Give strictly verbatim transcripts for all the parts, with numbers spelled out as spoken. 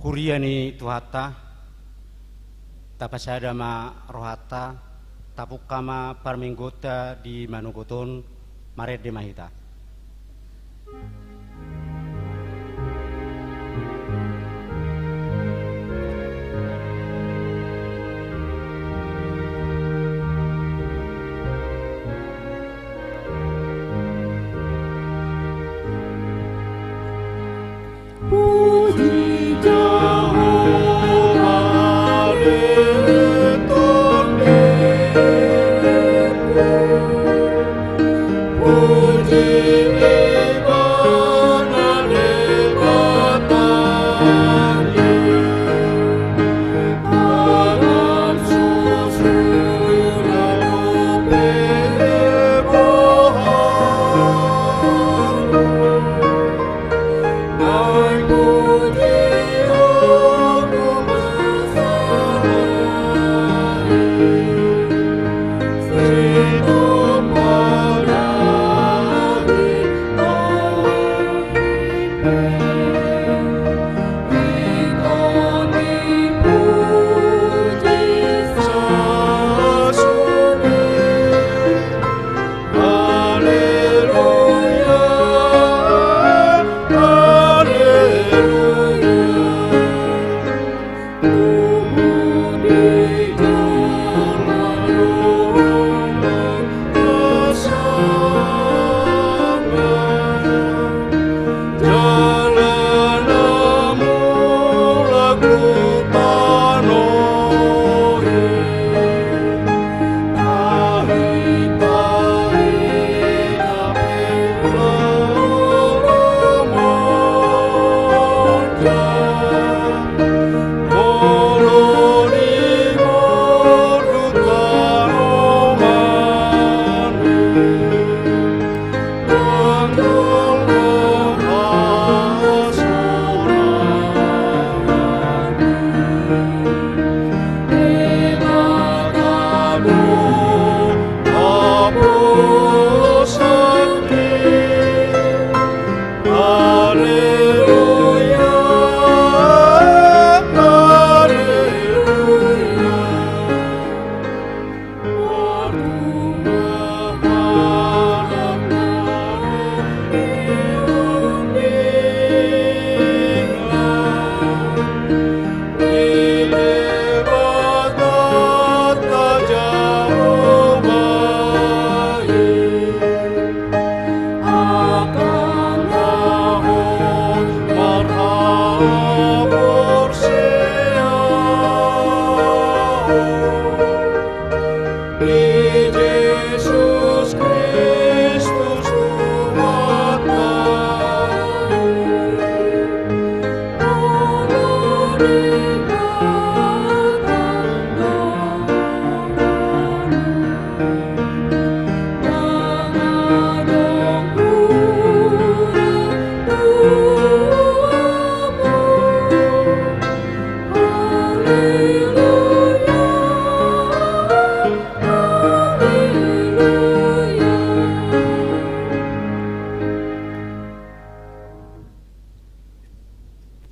Huria ni Tuhanta, tapasada ma rohanta, tapungka ma parmingguonta di manogot on, marende ma hita.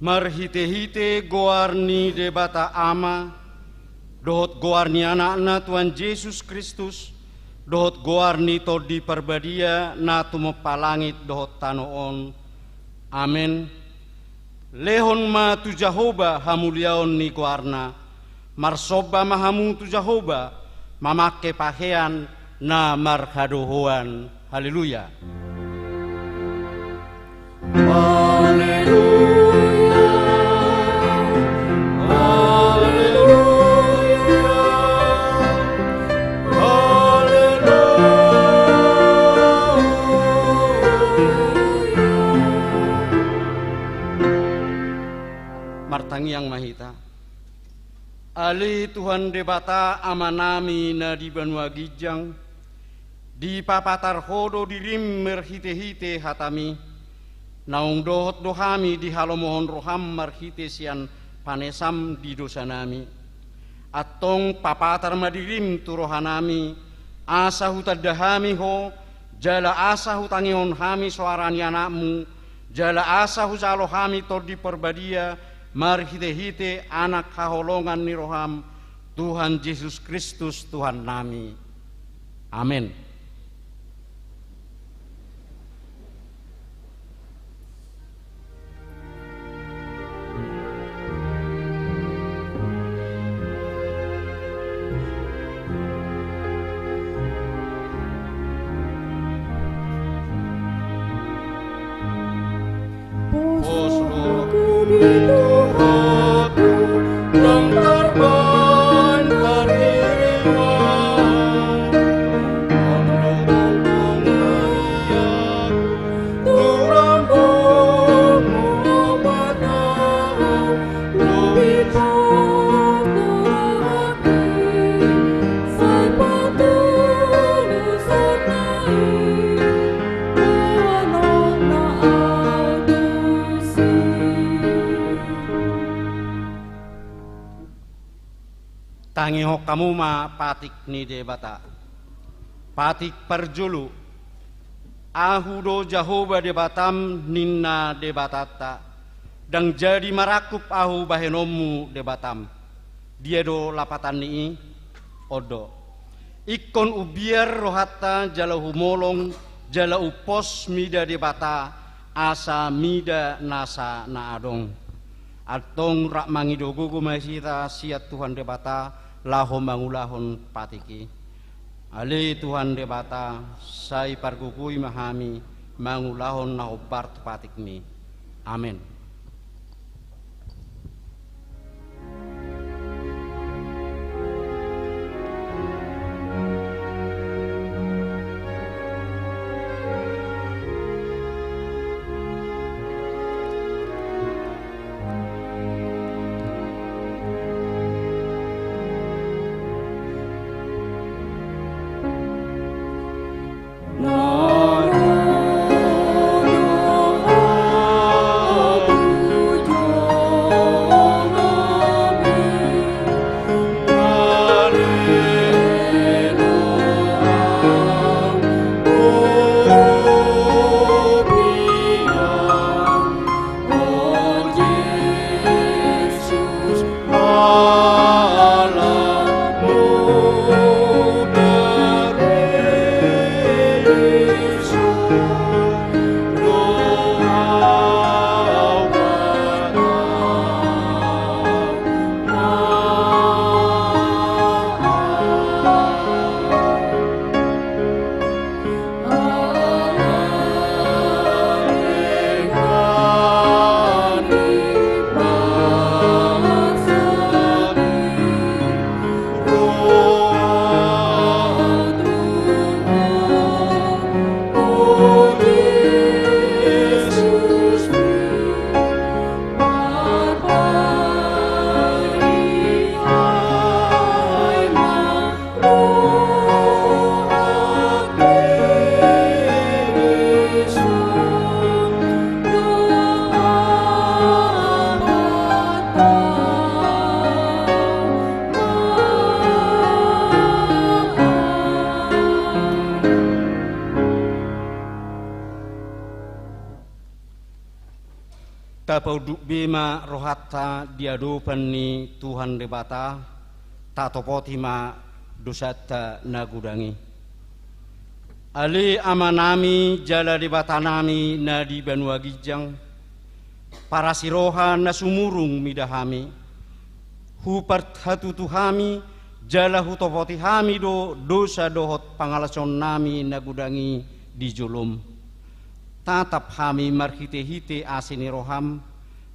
Marhitehite goar ni Debata Ama, dohot goar ni Anakna Tuhan Jesus Kristus, dohot goar ni Tondi Parbadia na tumompa langit dohot tano on, Amen. Lehon ma tu Jahowa hamuliaon ni goarna. Marsomba ma hamu tu Jahowa, mamangke pahean na marhadohoan. Haleluya. Haleluya, haleluya, haleluya. Martangiang ma hita. Ale Tuhan Debata Amanami na di banua ginjang, dipapatar Ho do dirim marhitehite hataMi, naung dohot do hami dihalomohon rohaM marhite sian panesam di dosanami. Antong papatar ma dirim tu rohanami, asa hutanda hami Ho, jala asa hutangihon hami soara ni AnakMu, jala asa hujalo hami Tondi Parbadia marhitehite Anak haholongan ni rohaM, Tuhan Jesus Kristus Tuhannami. Amen. Pos rohangku di Tuhanku, nang tarpantang dirimu. Andorang ia Tuhan, Tuhan, Tuhan, Tuhan, Tangihon hamu ma patik ni Debata. Patik parjolo. Ahu do Jahowa Debatam, ninna Debatanta. Ndang jadi marangkup ahu bahenonmu, Debatam. Dia do lapatan ni i? On do. Ingkon umbiar rohanta jala humolong, jala umpos mida Debata, asa mida nasa na adong. Antong rap mangido gogo ma hita sian Tuhan Debata, laho mangulahon patik i. Ale Tuhan Debata, sai pargogoi ma hami mangulahon na hombar tu patikmi. Amen. Tapaunduk be ma rohanta di adopan ni Tuhan Debata, tatopoti ma dosanta na godang i. Ale Amanami jala Debatanami na di banua ginjang, Parasi roha na sumurung mida hami, huparhatutu hami, jala hutopoti hami do dosa dohot pangalaosionnami na godang i di jolom. Tatap hami marhitehite asi ni roham,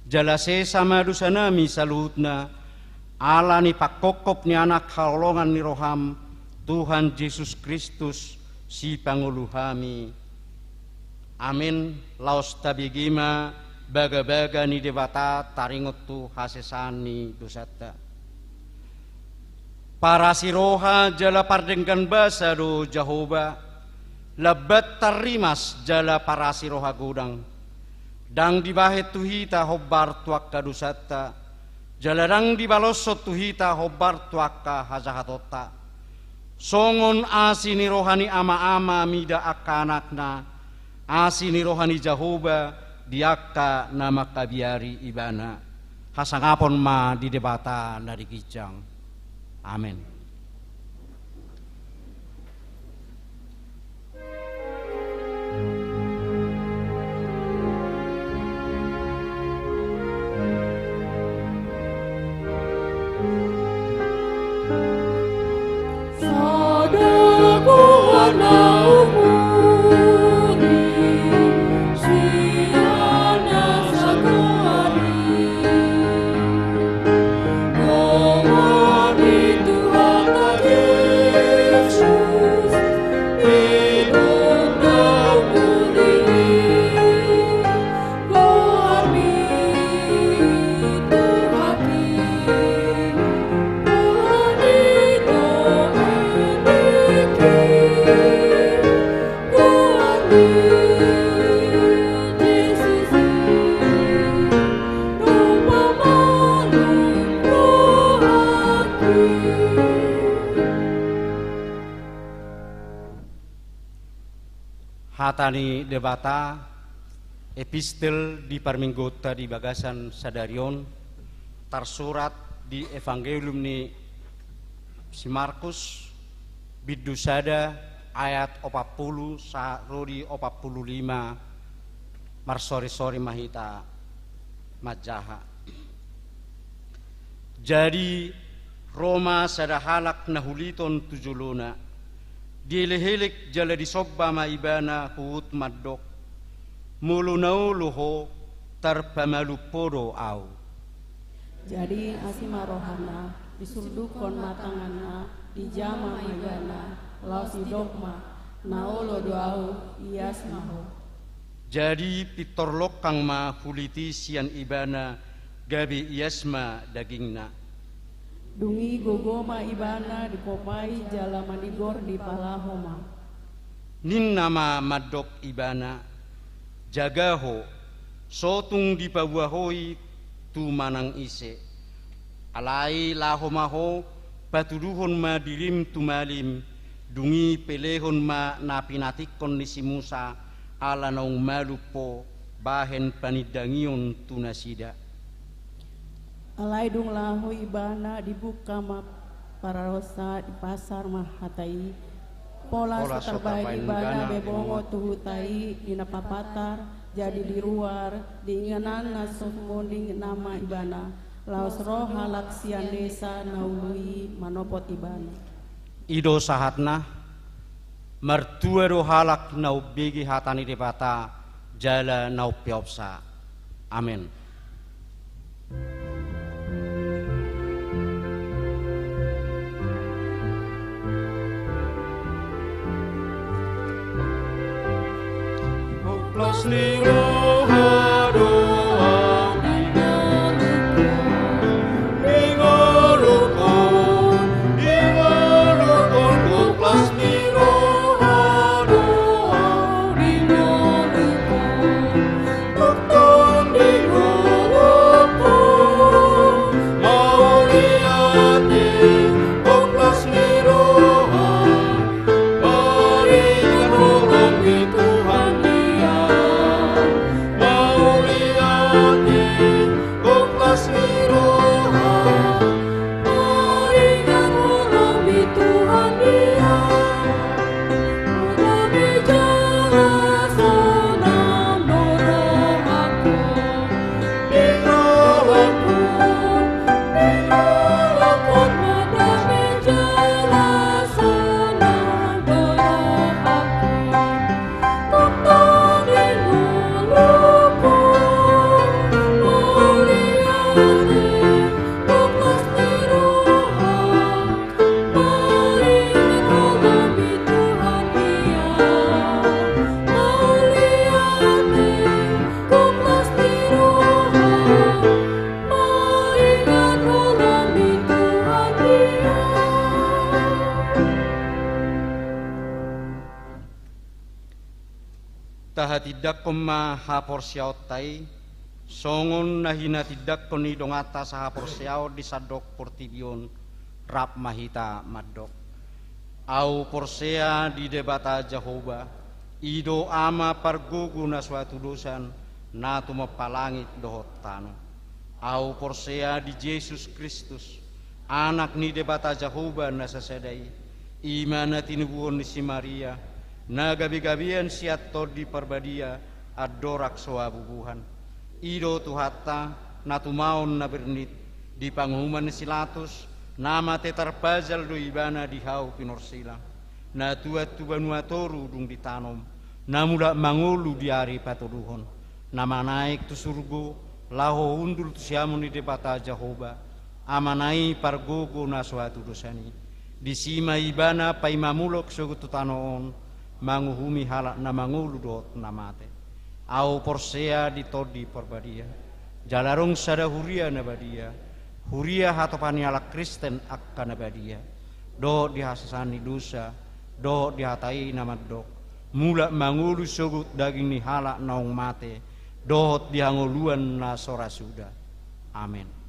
jala sesa ma dosanami saluhutna, ala ni pangkophop ni Anak haholongan ni roham, Tuhan Jesus Kristus, Sipangolu hami. Amen. Laos tabege ma bagabaga ni Debata taringot tu hasesaan ni dosanta. Parasi roha jala pardenggan basa do Jahowa, lambat tarrimas jala parasi roha godang. Ndang dibahen tu hita hombar tu angka dosanta, jala ndang dibaloshon tu hita hombar tu angka hajahatonta. Songon asi ni roha ni ama-ama mida angka anakna, asi ni roha ni Jahowa di angka na mangkabiari Ibana. Hasangapon ma di Debata na di ginjang. Amen. Hata ni Debata, epistel di parmingguonta di bagasan sadari on, tarsurat di Evangelium ni si Markus, bindu sada, ayat opat pulu sahat ro di opat pulu lima. Marsorisori ma hita manjaha. Jadi, ro ma sada halak na huliton tu jolona, dielekelek jala disomba ma ibana huhut mandok: Molo na olo ho, tarpamalum ho do ahu. Jadi asi ma rohana, disundukkon ma tanganna, dijama ma ibana, laos didok ma: Na olo do ahu, ias ma ho. Jadi pintor longkang ma hulit i sian ibana, gabe ias ma dagingna. Dung i gogo ma ibana dikopai jala manigor dipalaho ma. Ninna ma mandok ibana: Jaga ho, so tung dipaboa ho i tu manang ise. Alai laho ma ho, patuduhon ma dirim tu malim, dung i pelehon ma na pinatikkon ni si Musa, ala naung malum ho bahen panindangion tu nasida. Alai dung laho ibana, dibungka ma paraonsa, dipasar ma hata i. Pola so tarbahen ibana be bongot tu huta i, di na papatar, jadi di ruar, di inganan na so tumonding nama ibana. Laos ro halak sian desa na ulu i manopot ibana. I do sahatna. Martua do halak na umbege hata ni Debata jala na umpeopsa. Amen. Hoplos ni roha do ahu di ngolungku, di ngolungku, di ngolungku. Hoplos ni roha do ahu di ngolungku, tongtong di ngolungku. Mauliate, hoplos ni roha, maringan holong ni Tuhan i ahu. Tindanghon ma haporseaonta i, songon na hinatindangkon ni donganta sahaporseaon di sandok portibi on, rap ma hita mandok: Ahu porsea di Debata Jahowa, i do Ama pargogo na so hatudosan, na tumompa langit dohot tano. Ahu porsea di Jesus Kristus, Anak ni Debata Jahowa na sasada i, i ma na tinubuhon ni si Maria, na gabegabean sian Tondi Parbadia, andorang so habubuhan. I do Tuhanta, na tumaon na bernit, di panguhuman ni si Latus, na mate tarpajal do Ibana di hau pinorsilang, na tuat tu banua toru dung ditanom, na mulak mangolu di ari patoluhon, na manaek tu surgo, laho hundul tu siamun ni Debata Jahowa, Amana i pargogo na so hatudosan i. Disi ma Ibana paima mulak sogot tu tano on, manguhumi halak na mangolu dohot na mate. Ahu porsea di Tondi Parbadia, jala adong sada huria na badia, huria hatopan ni halak Kristen angka na badia, dohot di hasesaan ni dosa, dohot di hata i na mandok: Mulak mangolu sogot daging ni halak naung mate, dohot di hangoluan na so ra suda. Amen.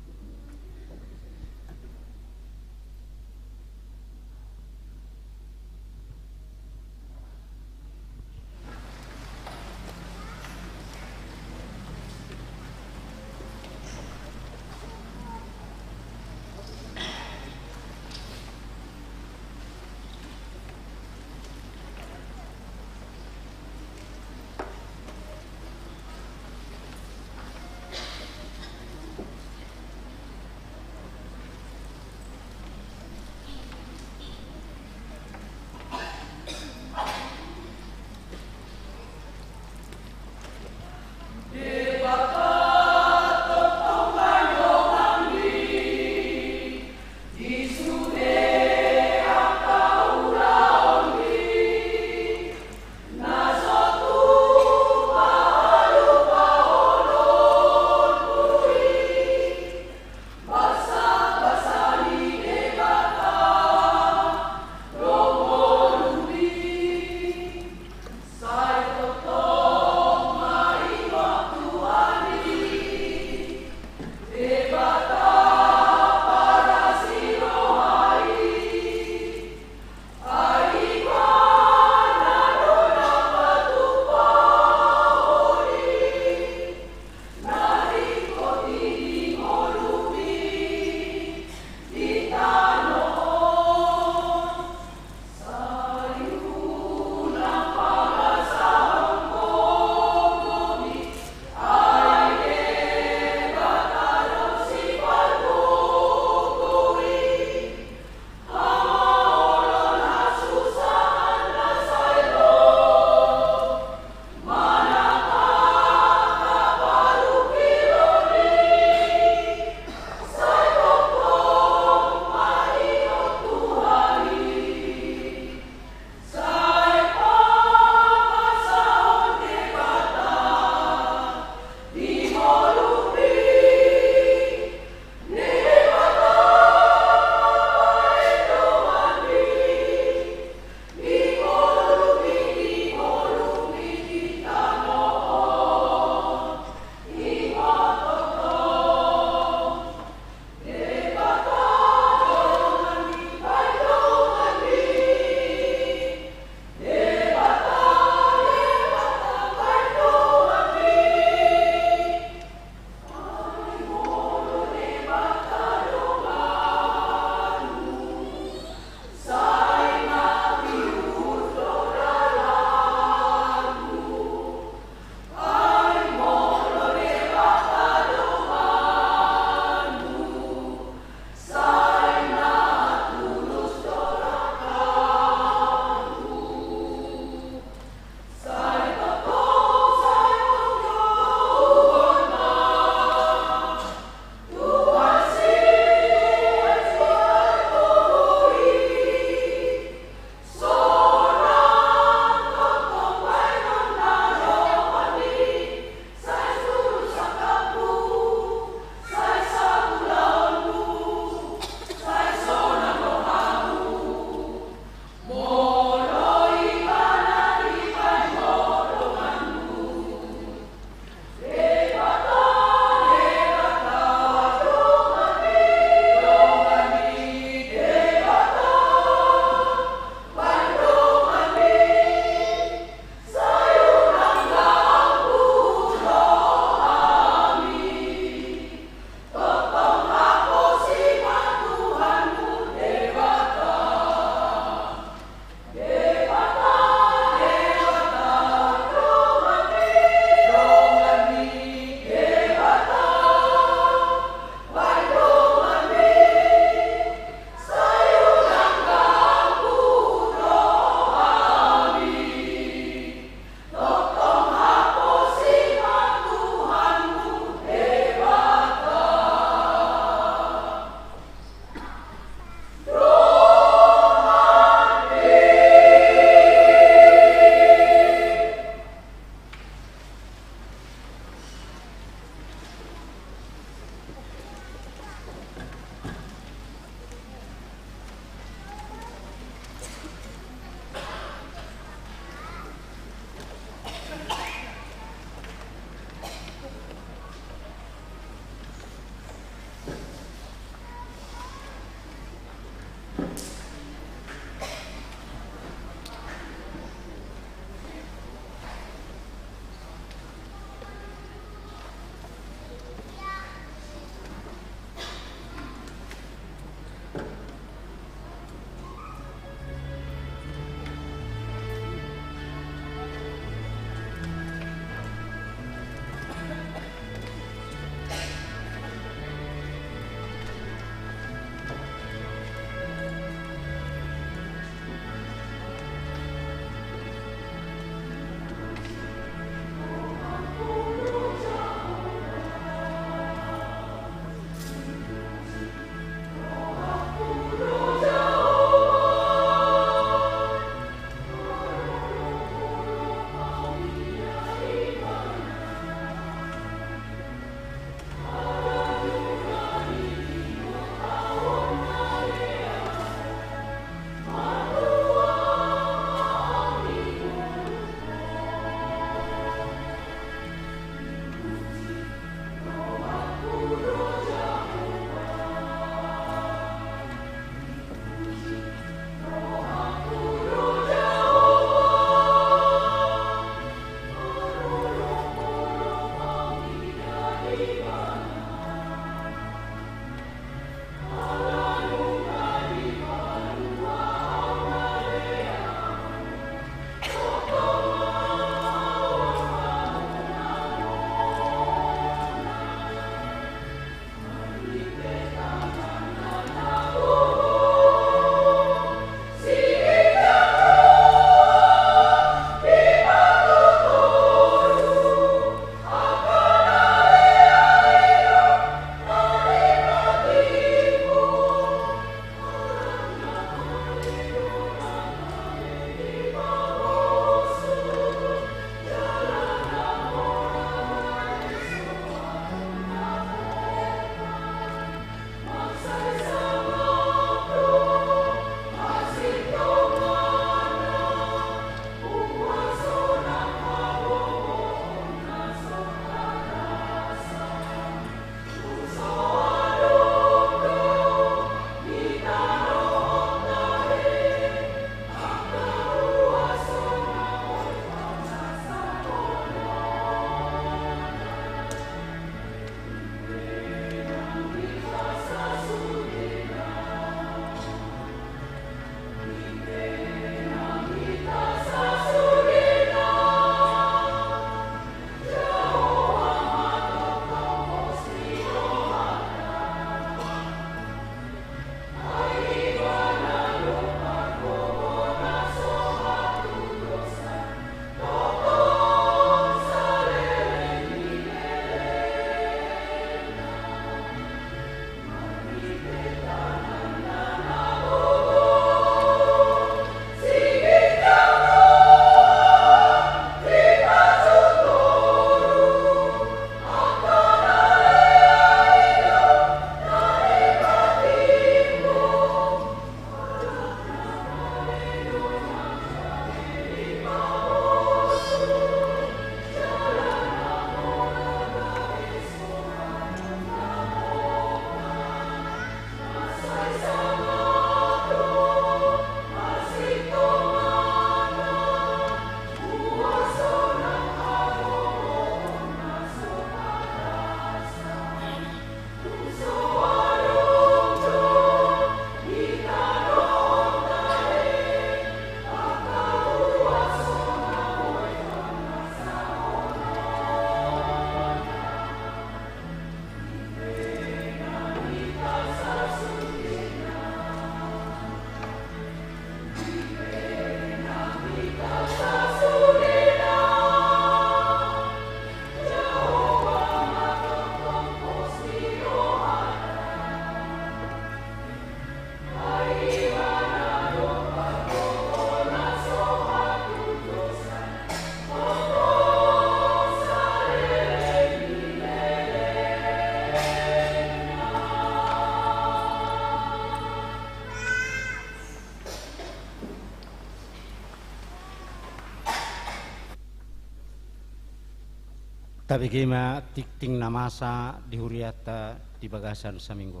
Bege ma tingting na masa di hurianta di bagasan saminggu.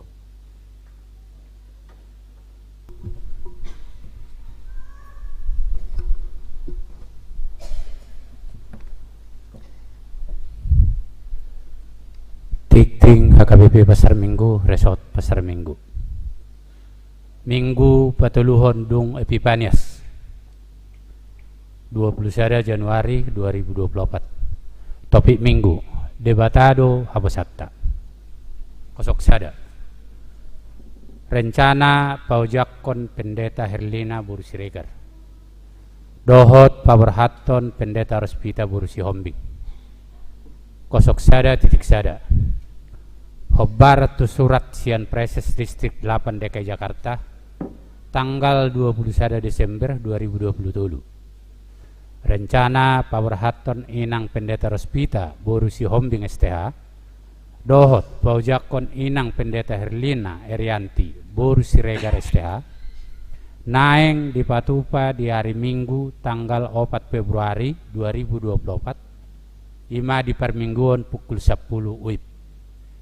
Tingting H K B P Pasar Minggu, Resort Pasar Minggu. Minggu patoluhon dung Epipanias, dua puluh sada Januari dua ribu dua puluh opat. Topik Minggu: Debata do haposatta. Kosok sada. Rencana paojakhon Pendeta Herlina boru Siregar dohot paborhathon Pendeta Rospita boru Sihombing. Kosok sada titik sada. Hombar tu surat sian Praeses Distrik delapan D K I Jakarta, tanggal dua puluh sada Desember dua ribu dua puluh tolu. Rencana paborhathon Inang Pendeta Rospita boru Sihombing S T H dohot paojakhon Inang Pendeta Herlina Erianti boru Siregar S T H naeng dipatupa di ari Minggu tanggal opat Februari dua ribu dua puluh opat, i ma di parmingguon pukul sampulu U I P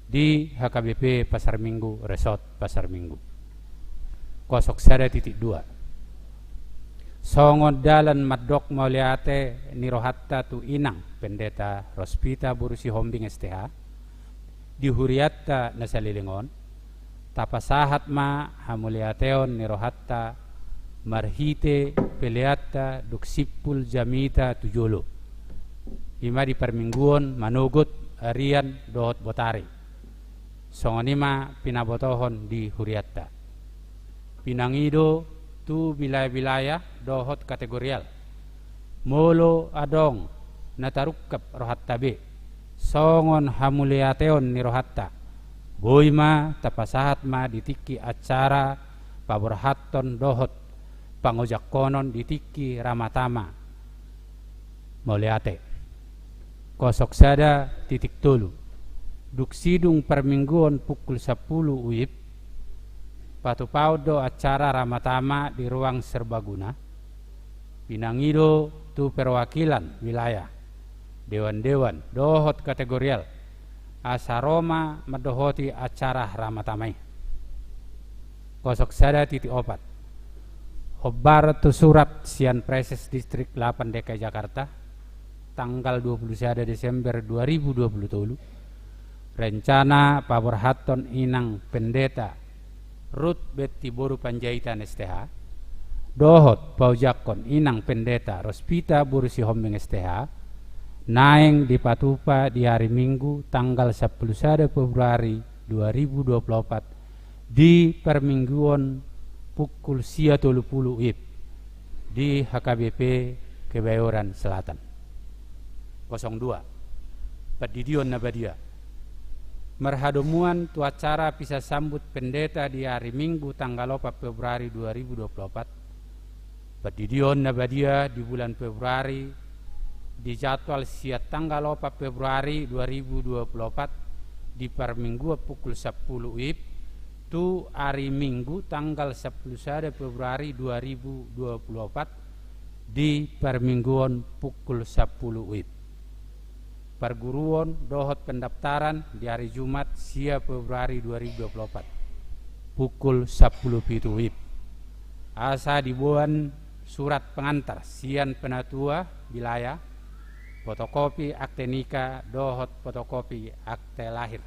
di H K B P Pasar Minggu, Resort Pasar Minggu. Kosok sada titik dua. Songon dalan mandok mauliate ni rohanta tu Inang Pendeta Rospita boru Sihombing S T H di hurianta na saleleng on, tapasahat ma hamuliateon ni rohanta marhite peleanta dung simpul jamita tu jolo, i ma di parmingguon manogot arian dohot botari. Songon i ma pinabotohon di hurianta. Pinangido tu wilayah-wilayah dohot kategorial. Molo adong na tarungkap rohanta be songon hamuliateon ni rohanta, boi ma tapasahat ma di tingki acara paborhathon dohot pangojakhonon di tingki ramatama. Mauliate. Kosok sada titik tolu. Dung sidung parmingguon pukul sampulu U I P, patupaon do acara ramatama di ruang serbaguna. Pinangido tu perwakilan wilayah, dewan-dewan dohot kategorial, asa ro ma mandohoti acara ramatama i. Kosok sada titik opat. Hombar tu surat sian Praeses Distrik delapan D K I Jakarta, tanggal dua puluh sada Desember dua ribu dua puluh tolu, rencana paborhathon Inang Pendeta Rut Betti boru Panjaitan S T H dohot paojakhon Inang Pendeta Rospita boru Sihombing S T H naeng dipatupa di ari Minggu tanggal sampulu sada Februari dua ribu dua puluh opat di parmingguon pukul sia tolu pulu U I P di H K B P Kebayoran Selatan. Kosong dua. Pandidion na badia. Marhadomuan tu acara pisasambut pendeta di ari Minggu tanggal opat Februari dua ribu dua puluh opat, pandidion na badia di bulan Februari dijadwal sian tanggal opat Februari dua ribu dua puluh opat di parmingguan pukul sampulu U I P tu ari Minggu tanggal sampulu sada Februari dua ribu dua puluh opat di parmingguon pukul sampulu U I P. Parguruon dohot pendaftaran di ari Jumat sia Februari dua ribu dua puluh opat pukul sampulu pitu U I P. Asa diboan surat pengantar sian penatua wilayah, fotokopi akte nika dohot fotokopi akte lahir.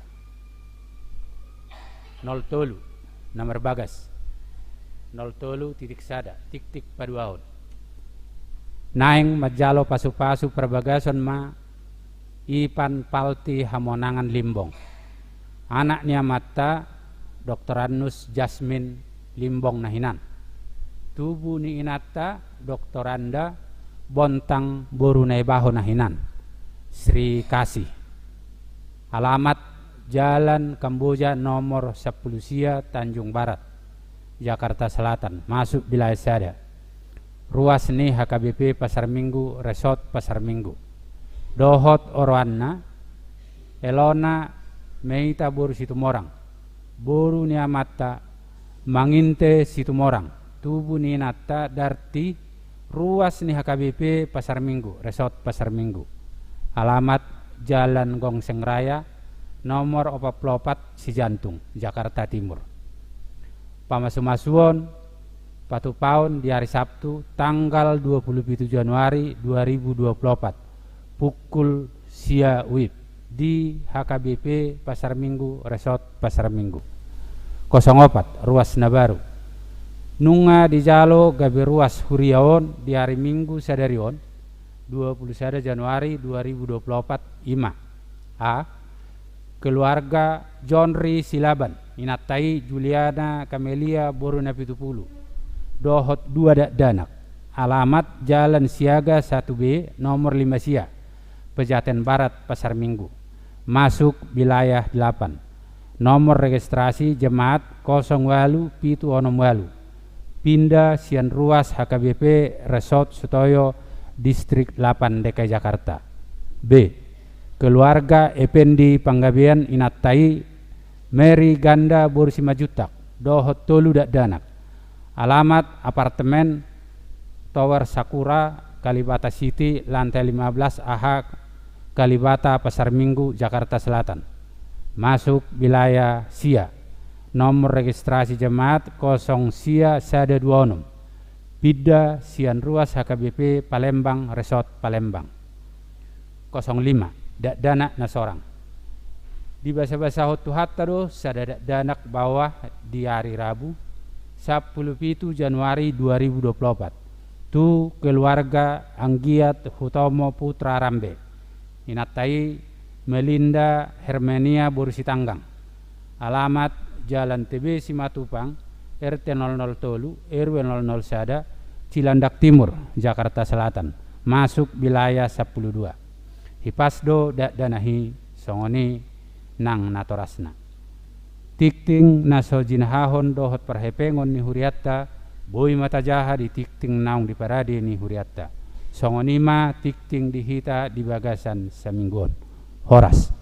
Nol tolu, na marbagas nol tolu titik sada, tiktik paduahon. Naeng manjalo pasupasu parbagason ma Ipan Palti Hamonangan Limbong, anak ni amanta Doktorandus Jasmin Limbong na hinan, tubu ni inanta Doktoranda Bontang boru Naibaho na hinan, Sri Kasih. Alamat Jalan Kamboja nomor sampulu sia, Tanjung Barat, Jakarta Selatan, masuk wilayah sada. Ruas ni H K B P Pasar Minggu, Resort Pasar Minggu. Dohot oroanna, Elona Meita boru Situmorang, boru ni amanta Manginte Situmorang, tubu ni inanta Darti, ruas ni H K B P Pasar Minggu, Resort Pasar Minggu. Alamat Jalan Gongseng Raya, nomor opat pulu opat Sijantung, Jakarta Timur. Pamasumasuon, patupaon di hari Sabtu, tanggal dua pulu pitu Januari dua ribu dua pulu opat, pukul sia WIB, di H K B P Pasar Minggu, Resort Pasar Minggu, kosong opat, ruas na baru. Nunga dijalo gabe ruas huria on di hari Minggu sadari on, dua pulu sada Januari dua ribu dua pulu opat, i ma: A, keluarga Jonri Silaban, inanta i Juliana Kamelia boru Napitupulu, dohot dua dakdanak. Alamat Jalan Siaga satu B, nomor lima sia, Pejaten Barat, Pasar Minggu, masuk wilayah delapan. Nomor registrasi jemaat kosong ualu pitu onom ualu. Pinda sian ruas H K B P Resort Sutoyo, Distrik delapan D K I Jakarta. B, keluarga Effendi Panggabean, inanta i Mary Ganda boru Simanjuntak, dohot tolu dakdanak. Alamat apartemen Tower Sakura, Kalibata City, lantai lima belas A H, Kalibata, Pasar Minggu, Jakarta Selatan, masuk wilayah sia. Nomor registrasi jemaat kosong sia sada dua onom. Pinda sian ruas H K B P Palembang Resort, Palembang. Kosong lima, dakdanak na sorang. Dibasabasahon Tuhanta do sada dakdanak baoa di ari Rabu, sampulu pitu Januari dua ribu dua pulu opat, tu keluarga Anggiat Hutomo Putra Rambe, inanta i Melinda Hermenia boru Sitanggang. Alamat Jalan T B Simatupang, R T nol nol tolu, R W nol nol sada, Cilandak Timur, Jakarta Selatan, masuk wilayah sampulu dua. Hipas do dakdanak i, songon i nang natorasna. Tingting na so jinahahon dohot parhepengon ni hurianta, boi ma tajaha di tingting naung diparade ni hurianta. Songon i ma tingting di hita di bagasan saminggu on. Horas.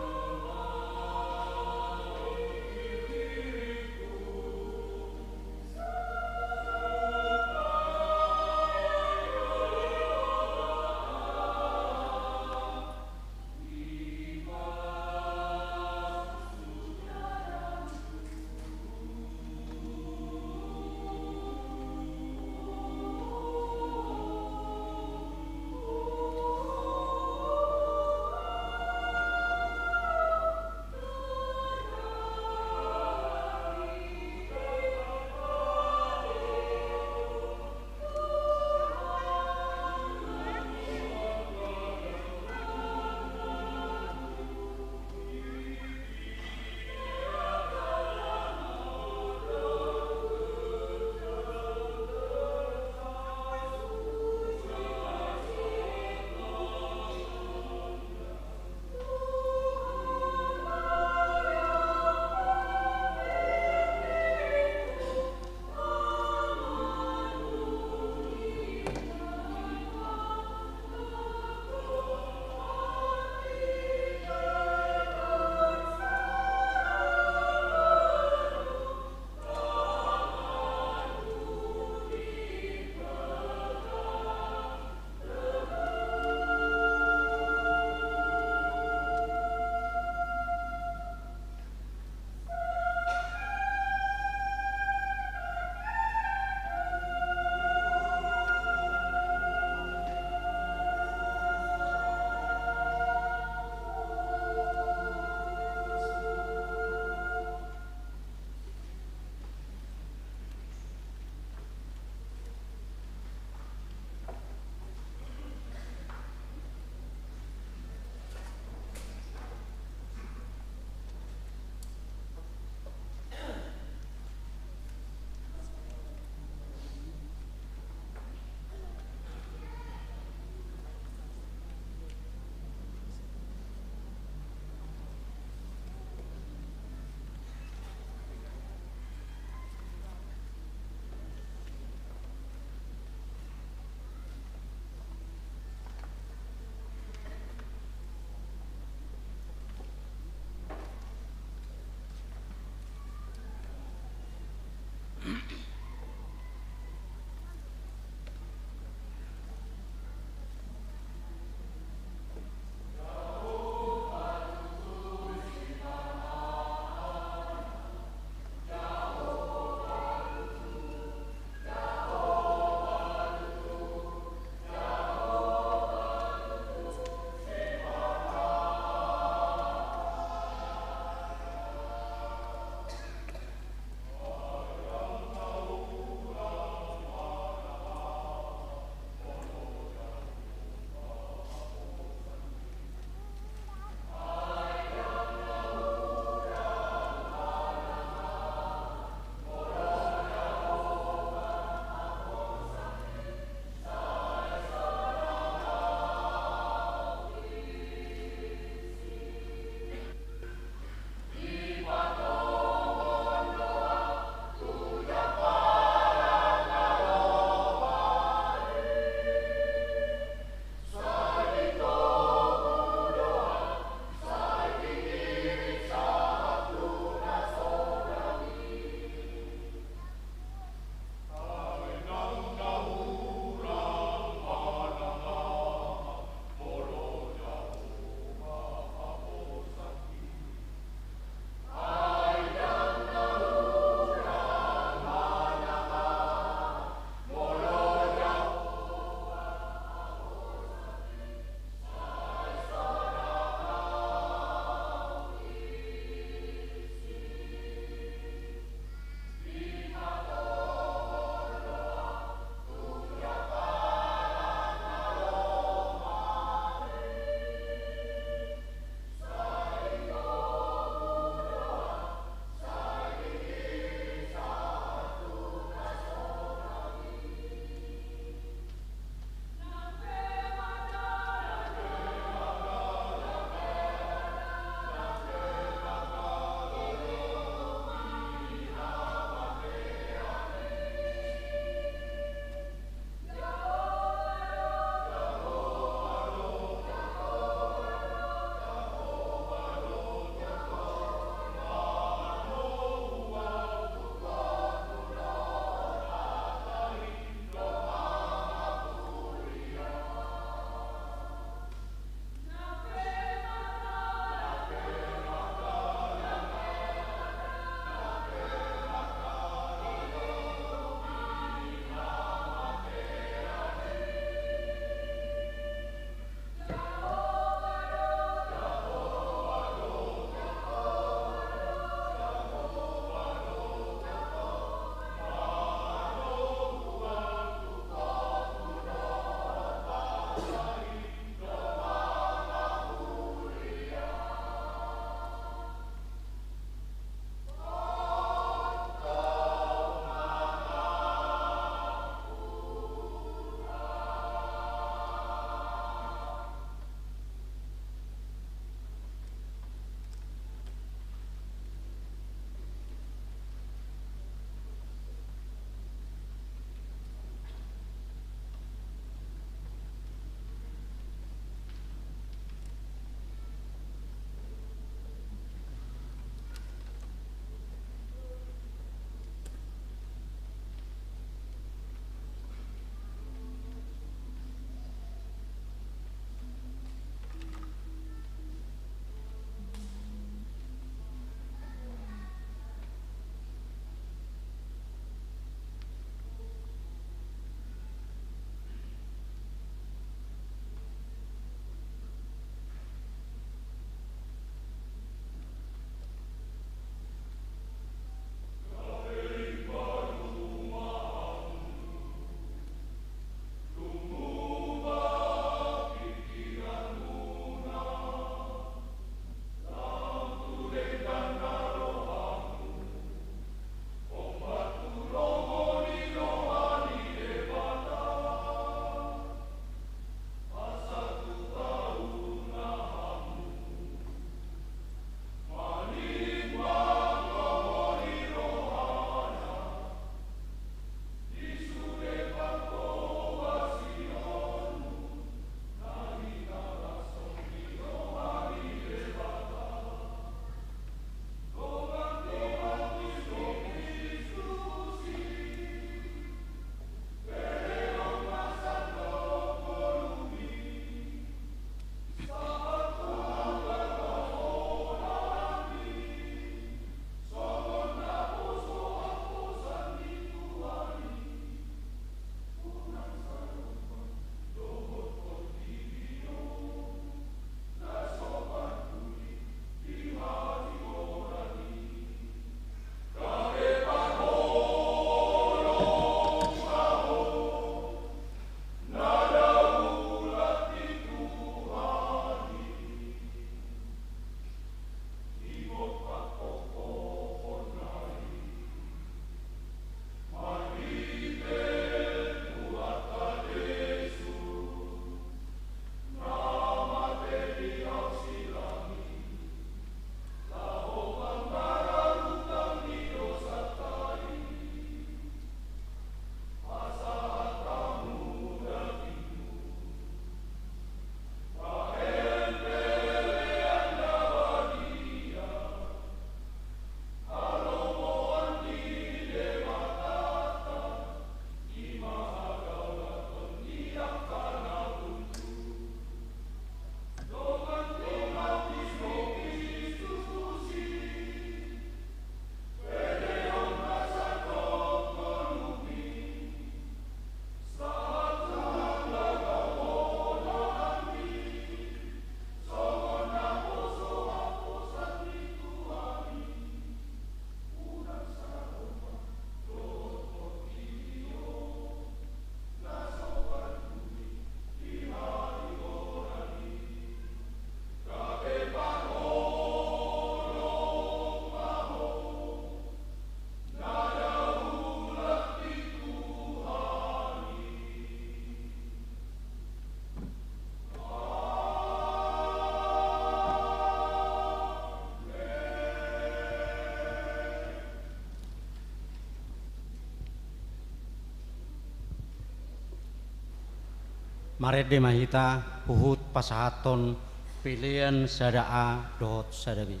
Marende ma hita huhut pasahathon pelean sada A dohot sada B.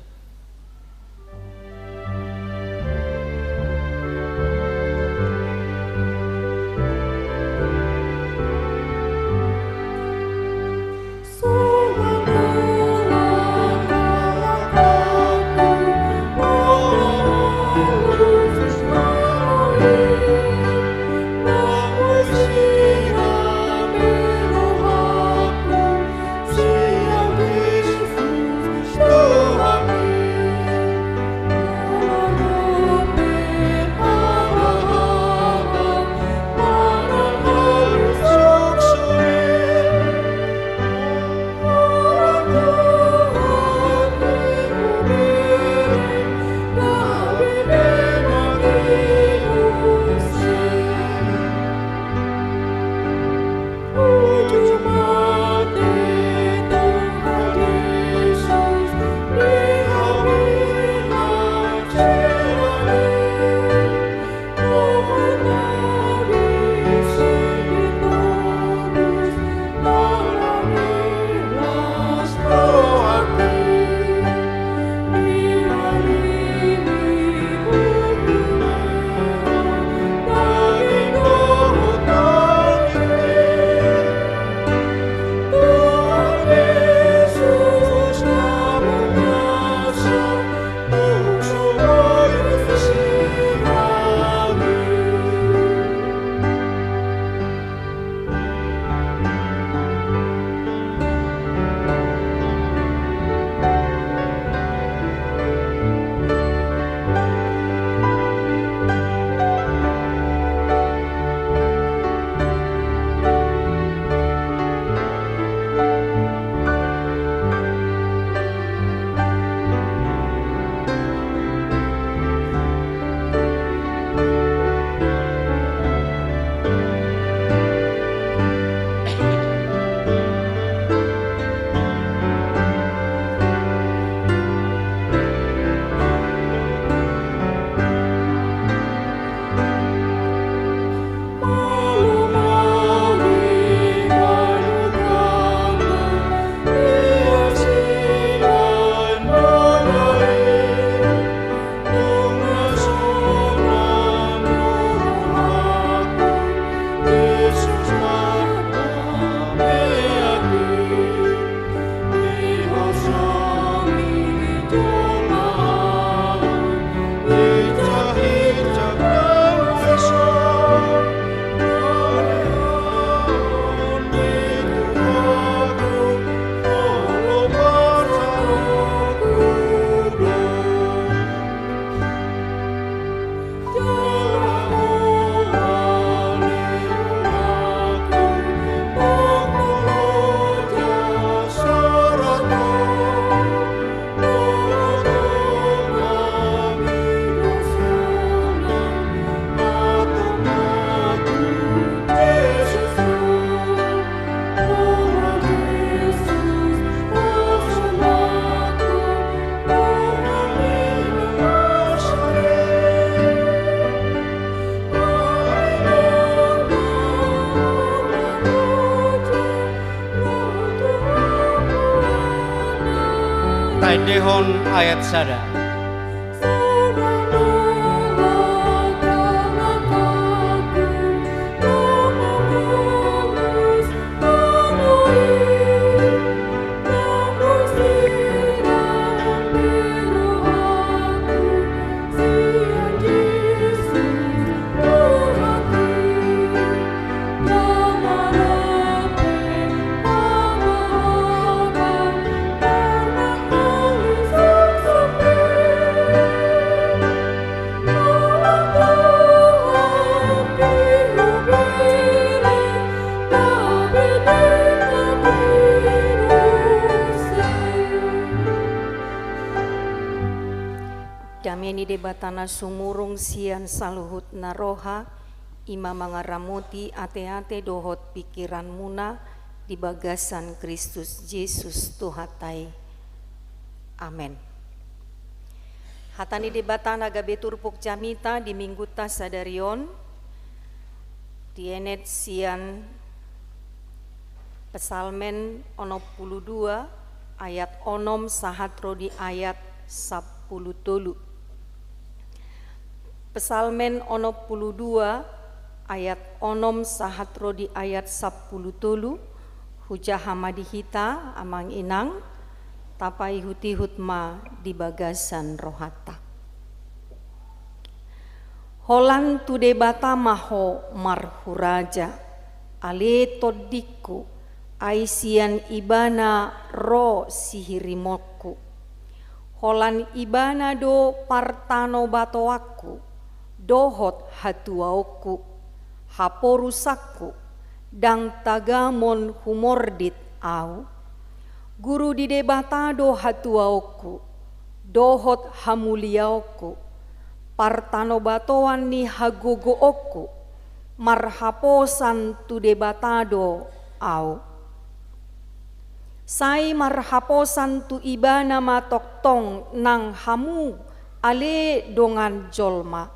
Taendehon ayat sada. Dame ni Debata na sumurung sian saluhutna roha, i ma mangaramoti ateate dohot pingkiranmuna di bagasan Kristus Jesus Tuhanta i. Amen. Hata ni Debata na gabe turpuk jamita di Minggunta sadari on, dienet sian Psalmen onom pulu dua ayat onom sahat ro di ayat sampulu tolu. Psalmen onom pulu dua ayat onom sahat ro di ayat sampulu tolu. Hujaha ma di hita, amang inang, tapaihut-ihut ma di bagasan rohanta. Holan tu Debata ma ho marhuraja, ale tondingku, ai sian Ibana ro sihirimonku. Holan Ibana do partanobatoanku, dohot hatuaonku, haporusanku, ndang tagamon humordit ahu. Guru di Debata do hatuaonku, dohot hamuliaonku, partanobatoan ni hagogoonku, marhaposan tu Debata do ahu. Sai marhaposan tu Ibana ma tongtong nang hamu, ale dongan jolma.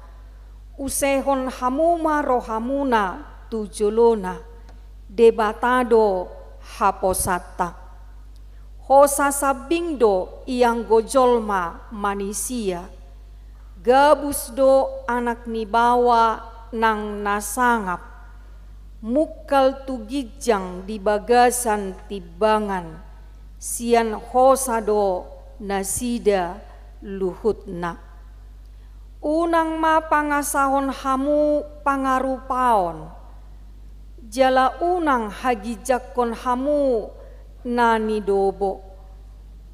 Usehon hamu ma rohamuna tu jolona, Debata do haposanta. Hosa sambing do ianggo jolma manisia. Gabus do anak ni baoa nang na sangap. Mungkal tu ginjang di bagasan timbangan, sian hosa do nasida luhutna. Unang ma pangasahon hamu pangarupaon, jala unang haginjangkon hamu na nidobo.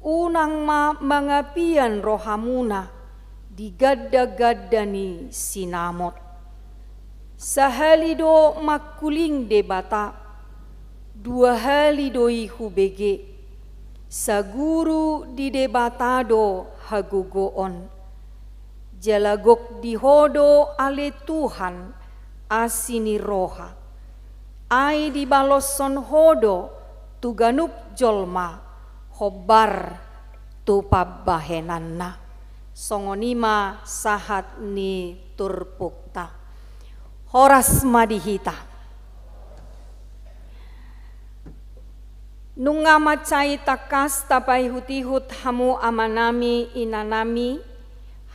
Unang ma mangapian rohamuna di ganda-ganda ni sinamot. Sahali do mangkuling Debata, dua hali do i hubege. Saguru di Debata do hagogoon. Jala gok di ho do ale Tuhan, asi ni roha. Ai dibaloshon ho do tu ganup jolma, hombar tu pambahenanna. Songon i ma sahat ni turpukta. Horas ma di hita. Nunga mansai tangkas tapaihut-ihut hamu amanami, inanami,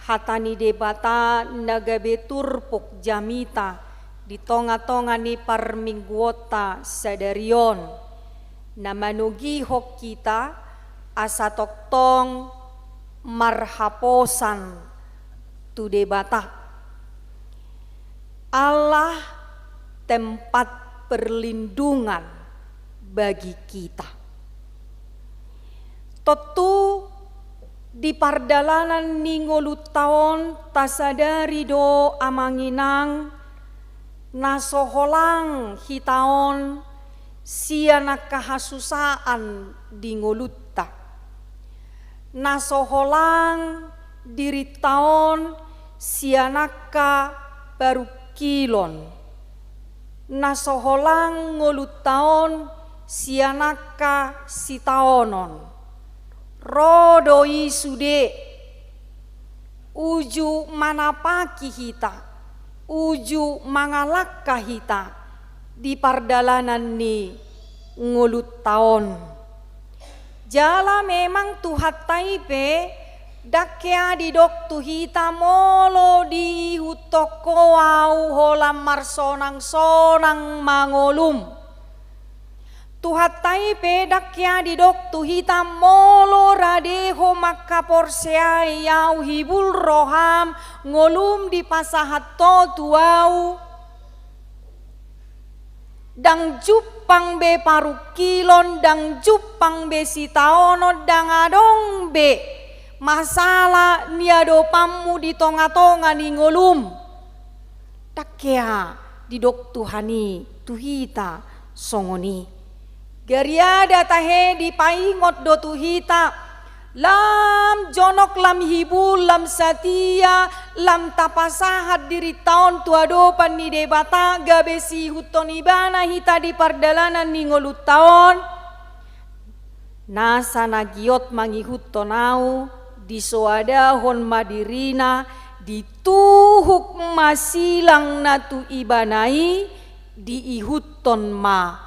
hata ni Debata na gabe turpuk jamita di tonga-tonga ni parmingguonta sadari on, na manogihon hita asa tongtong marhaposan tu Debata. Allah tempat perlindungan bagi kita. Tontu di pardalanan ni ngolunta on tasadari do, amang inang, na so holang hita on sian angka hasusaan di ngolunta. Na so holang dirinta on sian angka parungkilon. Na so holang ngolunta on sian angka sitaonon. Ro do i sude uju manapaki hita, uju mangalangka hita di pardalanan ni ngolunta on. Jala memang Tuhanta i pe ndang hea didok tu hita molo diihuthon ho ahu holan marsonang-sonang ma ngolum. Tuhanta i pe ndang hea didok tu hita molo rade ho mangkaporseai ahu, hibul roham, ngolum dipasahat ho tu ahu. Ndang jumpang be parungkilon, ndang jumpang be sitaonon, ndang adong be masalah niadopanmu di tonga-tonga ni ngolum. Ndang hea didok Tuhan i tu hita songon i. Gariada tahe dipaingot do tu hita, lam jonok, lam hibul, lam satia, lam tapasahat dirinta on tu adopan ni Debata, gabe siihuthon Ibana hita di pardalanan ni ngolunta on. Nasa na giot mangihuthon ahu, disoadahon ma dirina, dituhuk ma silangna tu ibana i, diihuthon ma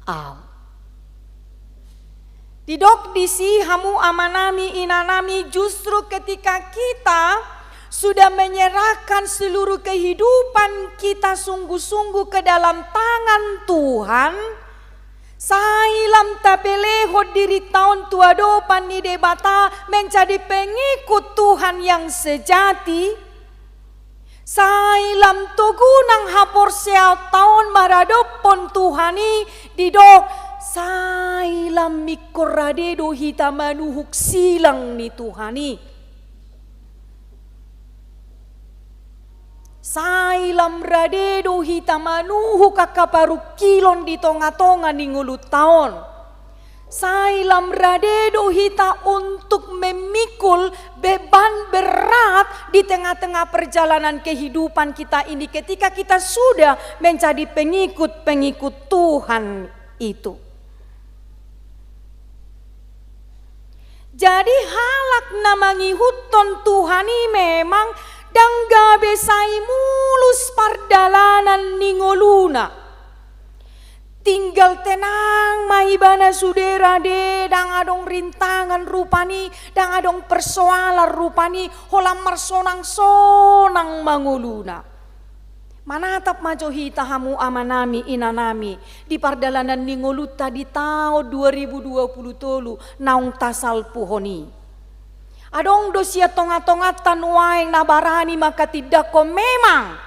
ahu. Didok disi, hamu amanami, inanami, justru ketika kita sudah menyerahkan seluruh kehidupan kita sungguh-sungguh ke dalam tangan Tuhan, sai lam tapelehon dirita on tu adopan ni Debata menjadi pengikut Tuhan yang sejati, sai lam togu nang haporseaonta on maradophon Tuhan i, didok, sai lam ingkon rade do hita manuhuk silang ni Tuhan i. Sai lam rade do hita manuhuk angka parungkilon di tonga-tonga ni ngolunta on. Sai lam rade do hita untuk memikul beban berat di tengah-tengah perjalanan kehidupan kita ini, ketika kita sudah menjadi pengikut-pengikut Tuhan itu. Jadi, halak na mangihuthon Tuhan i memang ndang gabe sai mulus pardalanan ni ngoluna. Tinggal tenang ma ibana sude, rade, ndang adong rintangan rupani, ndang adong persoalan rupani, holan marsonang-sonang ma ngoluna. Manatap ma jo hita, hamu amanami, inanami, di pardalanan ni ngolunta di taon dua ribu dua pulu tolu naung tasalpuhon i. Adong do sian tonga-tonganta nuaeng na barani manghatindanghon memang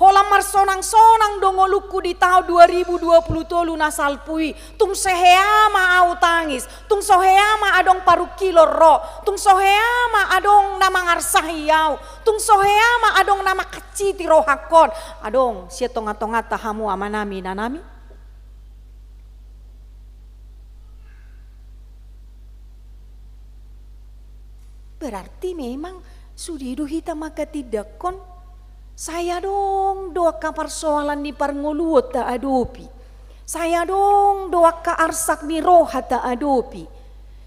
holan marsonang-sonang do ngolungku di taon dua ribu dua pulu tolu na salpu i. Tung so hea ma ahu tangis, tung so hea ma adong parungkilon ro, tung so hea ma adong na mangarsahi ahu, tung so hea ma adong na manghanciti rohangkon. Adong sian tonga-tonganta, hamu amanami, inanami? Berarti memang sude do hita manghatindanghon, sai adong do angka parsoalan ni parngoluon taadopi, sai adong do angka arsak ni roha taadopi,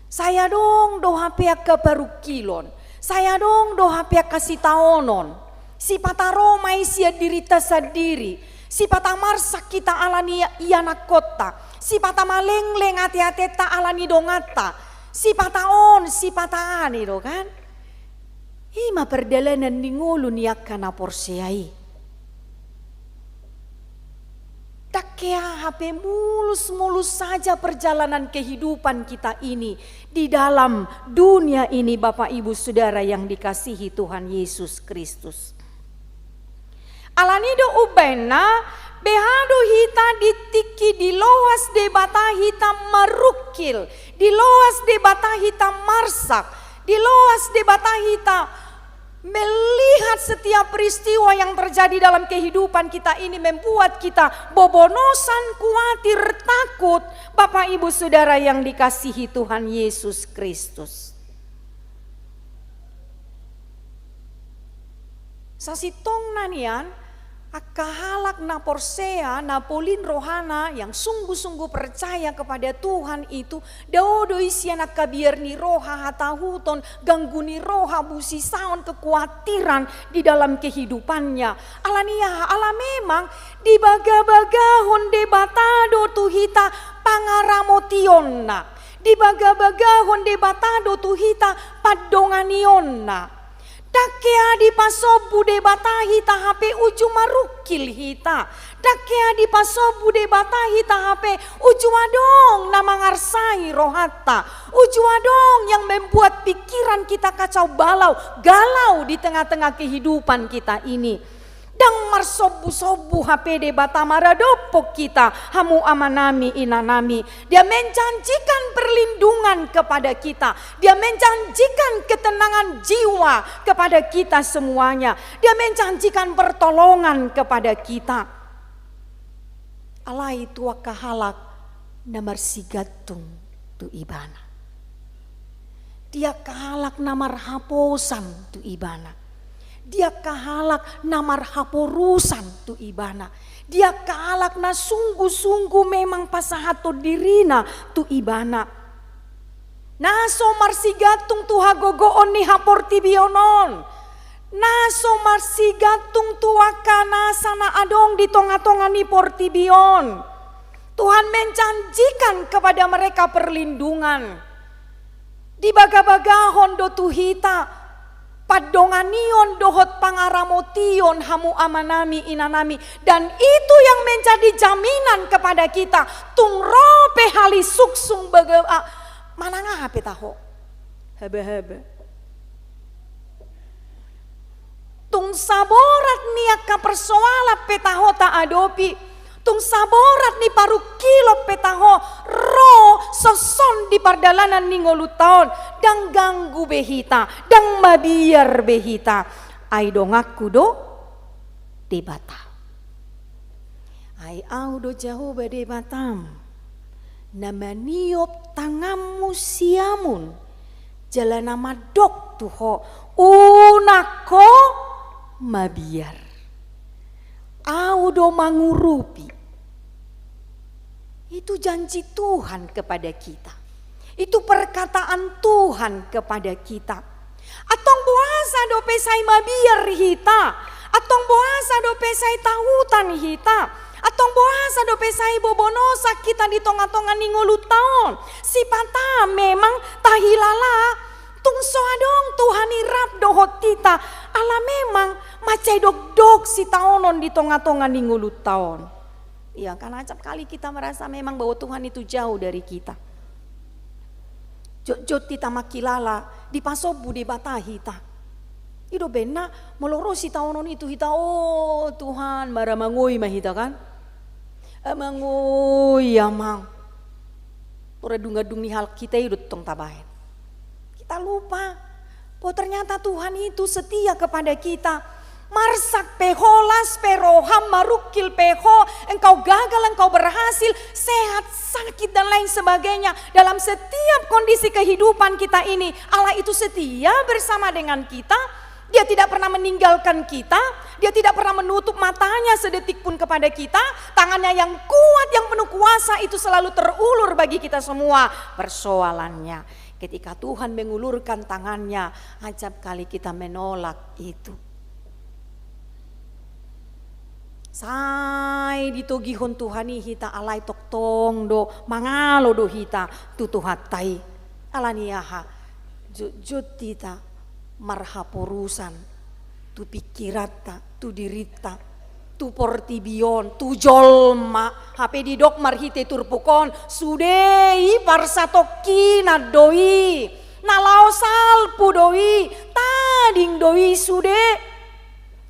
sai adong do hape angka parungkilon, sai adong do hape angka sitaonon. Sipata ro ma i sian dirita sandiri, sipata marsak hita ala ni ianakkonta, sipata malengleng ate-atenta ala ni donganta, sipata on, sipata an i do, kan? I ma pardalanan ni ngolu ni angka na porsea i. Ndang hea hape mulus-mulus saja perjalanan kehidupan kita ini di dalam dunia ini, Bapak, Ibu, Saudara yang dikasihi Tuhan Yesus Kristus. Ala ni do umbahen na, beha do hita di tingki diloas Debata hita marungkil, diloas Debata hita marsak, diloas Debata hita melihat setiap peristiwa yang terjadi dalam kehidupan kita ini membuat kita bobonosan, kuatir, takut, Bapak, Ibu, Saudara yang dikasihi Tuhan Yesus Kristus. Sasintongna nian, angka halak na porsea, na polin rohana, yang sungguh-sungguh percaya kepada Tuhan itu, dao do i sian angka biar ni roha, hatahuton, ganggu ni roha, busisaon, kekuatiran di dalam kehidupannya. Ala ni aha? Ala memang dibagabagahon Debata do tu hita pangaramotionna, dibagabagahon Debata do tu hita pandonganionna. Ndang hea dipasombu Debata hita hape uju marungkil hita. Ndang hea dipasombu Debata hita hape uju adong na mangarsai rohanta, uju adong yang membuat pikiran kita kacau balau, galau di tengah-tengah kehidupan kita ini. Ndang marsombu-sombu hape Debata maradophon hita, hamu amanami, inanami. Dia menjanjikan perlindungan kepada kita. Dia menjanjikan ketenangan jiwa kepada kita semuanya. Dia menjanjikan pertolongan kepada kita. Alai tu angka halak na marsigantung tu Ibana. Di angka halak na marhaposan tu Ibana. Di angka halak na marhaporusan tu Ibana. Di angka halak na sungguh-sungguh memang pasahathon dirina tu Ibana. Na so marsigantung tu hagogoon ni haportibion on. Na so marsigantung tu angka nasa na adong di tonga-tonga ni portibi on. Tuhan menjanjikan kepada mereka perlindungan. Dibagabagahon do tu hita pandonganion dohot pangaramotion, hamu amanami, inanami. Dan itu yang menjadi jaminan kepada kita. Tung ro pe hali sungsung baga-, ah, manang aha pe taho. Haba-haba. Tung saborat ni angka persoalan pe taho taadopi, tung saborat ni parungkilon pe taho ro songon di pardalanan ni ngolunta on, ndang ganggu be hita, ndang mabiar be hita. Ai donganku do Debata. Ai Ahu do Jahowa Debatam, na maniop tanganmu siamun, jala na mandok tu ho, unang ho mabiar. Ahu do mangurupi. Itu janji Tuhan kepada kita. Itu perkataan Tuhan kepada kita. Antong boasa dope sai mabiar hita? Antong boasa dope sai tahutan hita? Antong boasa dope sai bobonosan hita di tongatonga ni ngolunta on? Sipata memang tahilala tung so adong Tuhan i rap dohot hita, ala memang mansai dokdok sitaonon di tongatonga ni ngolunta on. Iya kan, acap kali kita merasa memang bahwa Tuhan itu jauh dari kita. Jotjot hita mangkilala, dipasombu Debata hita. I do umbahen na molo ro sitaonon i tu hita, oh Tuhan, maramangoi ma hita kan? Amang oi, amang. Ora dung-dung ni halak hita i do tong tabahen. Kita lupa bahwa ternyata Tuhan itu setia kepada kita. Marsak pe ho, las pe roham, marungkil pe ho, engkau gagal, engkau berhasil, sehat, sakit, dan lain sebagainya. Dalam setiap kondisi kehidupan kita ini, Allah itu setia bersama dengan kita. Dia tidak pernah meninggalkan kita. Dia tidak pernah menutup matanya sedetik pun kepada kita. Tangannya yang kuat, yang penuh kuasa itu selalu terulur bagi kita semua persoalannya. Ketika Tuhan mengulurkan tangannya, acap kali kita menolak itu. Sai ditogihon Tuhan i hita, alai tongtong do mangalo do hita tu Tuhanta i. Alani aha? Jotjot hita marhaporusan tu pingkiranta, tu dirinta, tu portibi on, tu jolma. Hape didok marhite turpuk on, sude i parsatongkinan do i, na laho salpu do i, tading do i sude.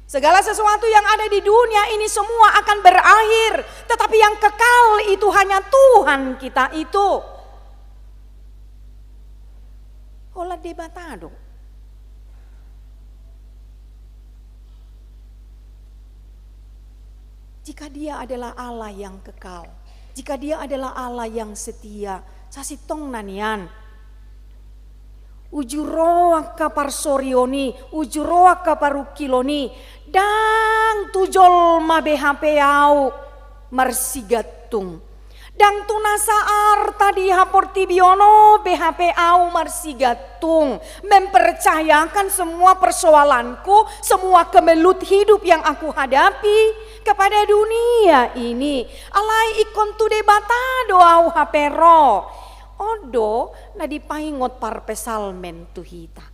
Segala sesuatu yang ada di dunia ini semua akan berakhir, tetapi yang kekal itu hanya Tuhan kita itu. Holan Debata do. Jika Dia adalah Allah yang kekal, jika Dia adalah Allah yang setia, sasintongna nian, uju ro angka parsorion i, uju ro angka parungkilon i, ndang tu jolma be hape ahu marsigantung. Ndang tu nasa arta di haportibi on be hape ahu marsigantung, mempercayakan semua persoalanku, semua kemelut hidup yang aku hadapi kepada dunia ini. Alai ingkon tu Debata do ahu hape ro. On do na dipaingot parpsalmen tu hita.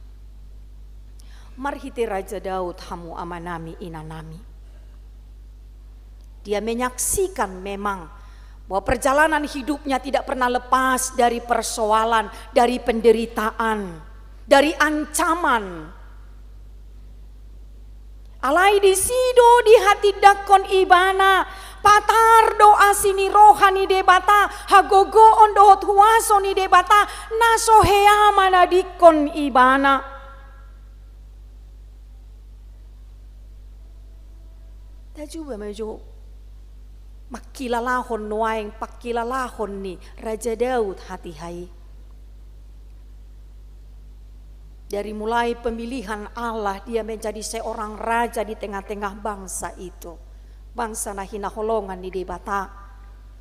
Marhite Raja Daud, hamu amanami, inanami. Dia menyaksikan memang bahwa perjalanan hidupnya tidak pernah lepas dari persoalan, dari penderitaan, dari ancaman. Alai disi do dihatindangkon ibana, patar do asi ni roha ni Debata, hagogoon dohot huaso ni Debata, na so hea manadingkon ibana. Tajuba ma jo mangkilalahon nuaeng pangkilalahon ni Raja Daud hatiha i. Dari mulai pemilihan Allah, dia menjadi seorang raja di tengah-tengah bangsa itu. Bangsa na hinaholongan ni Debata.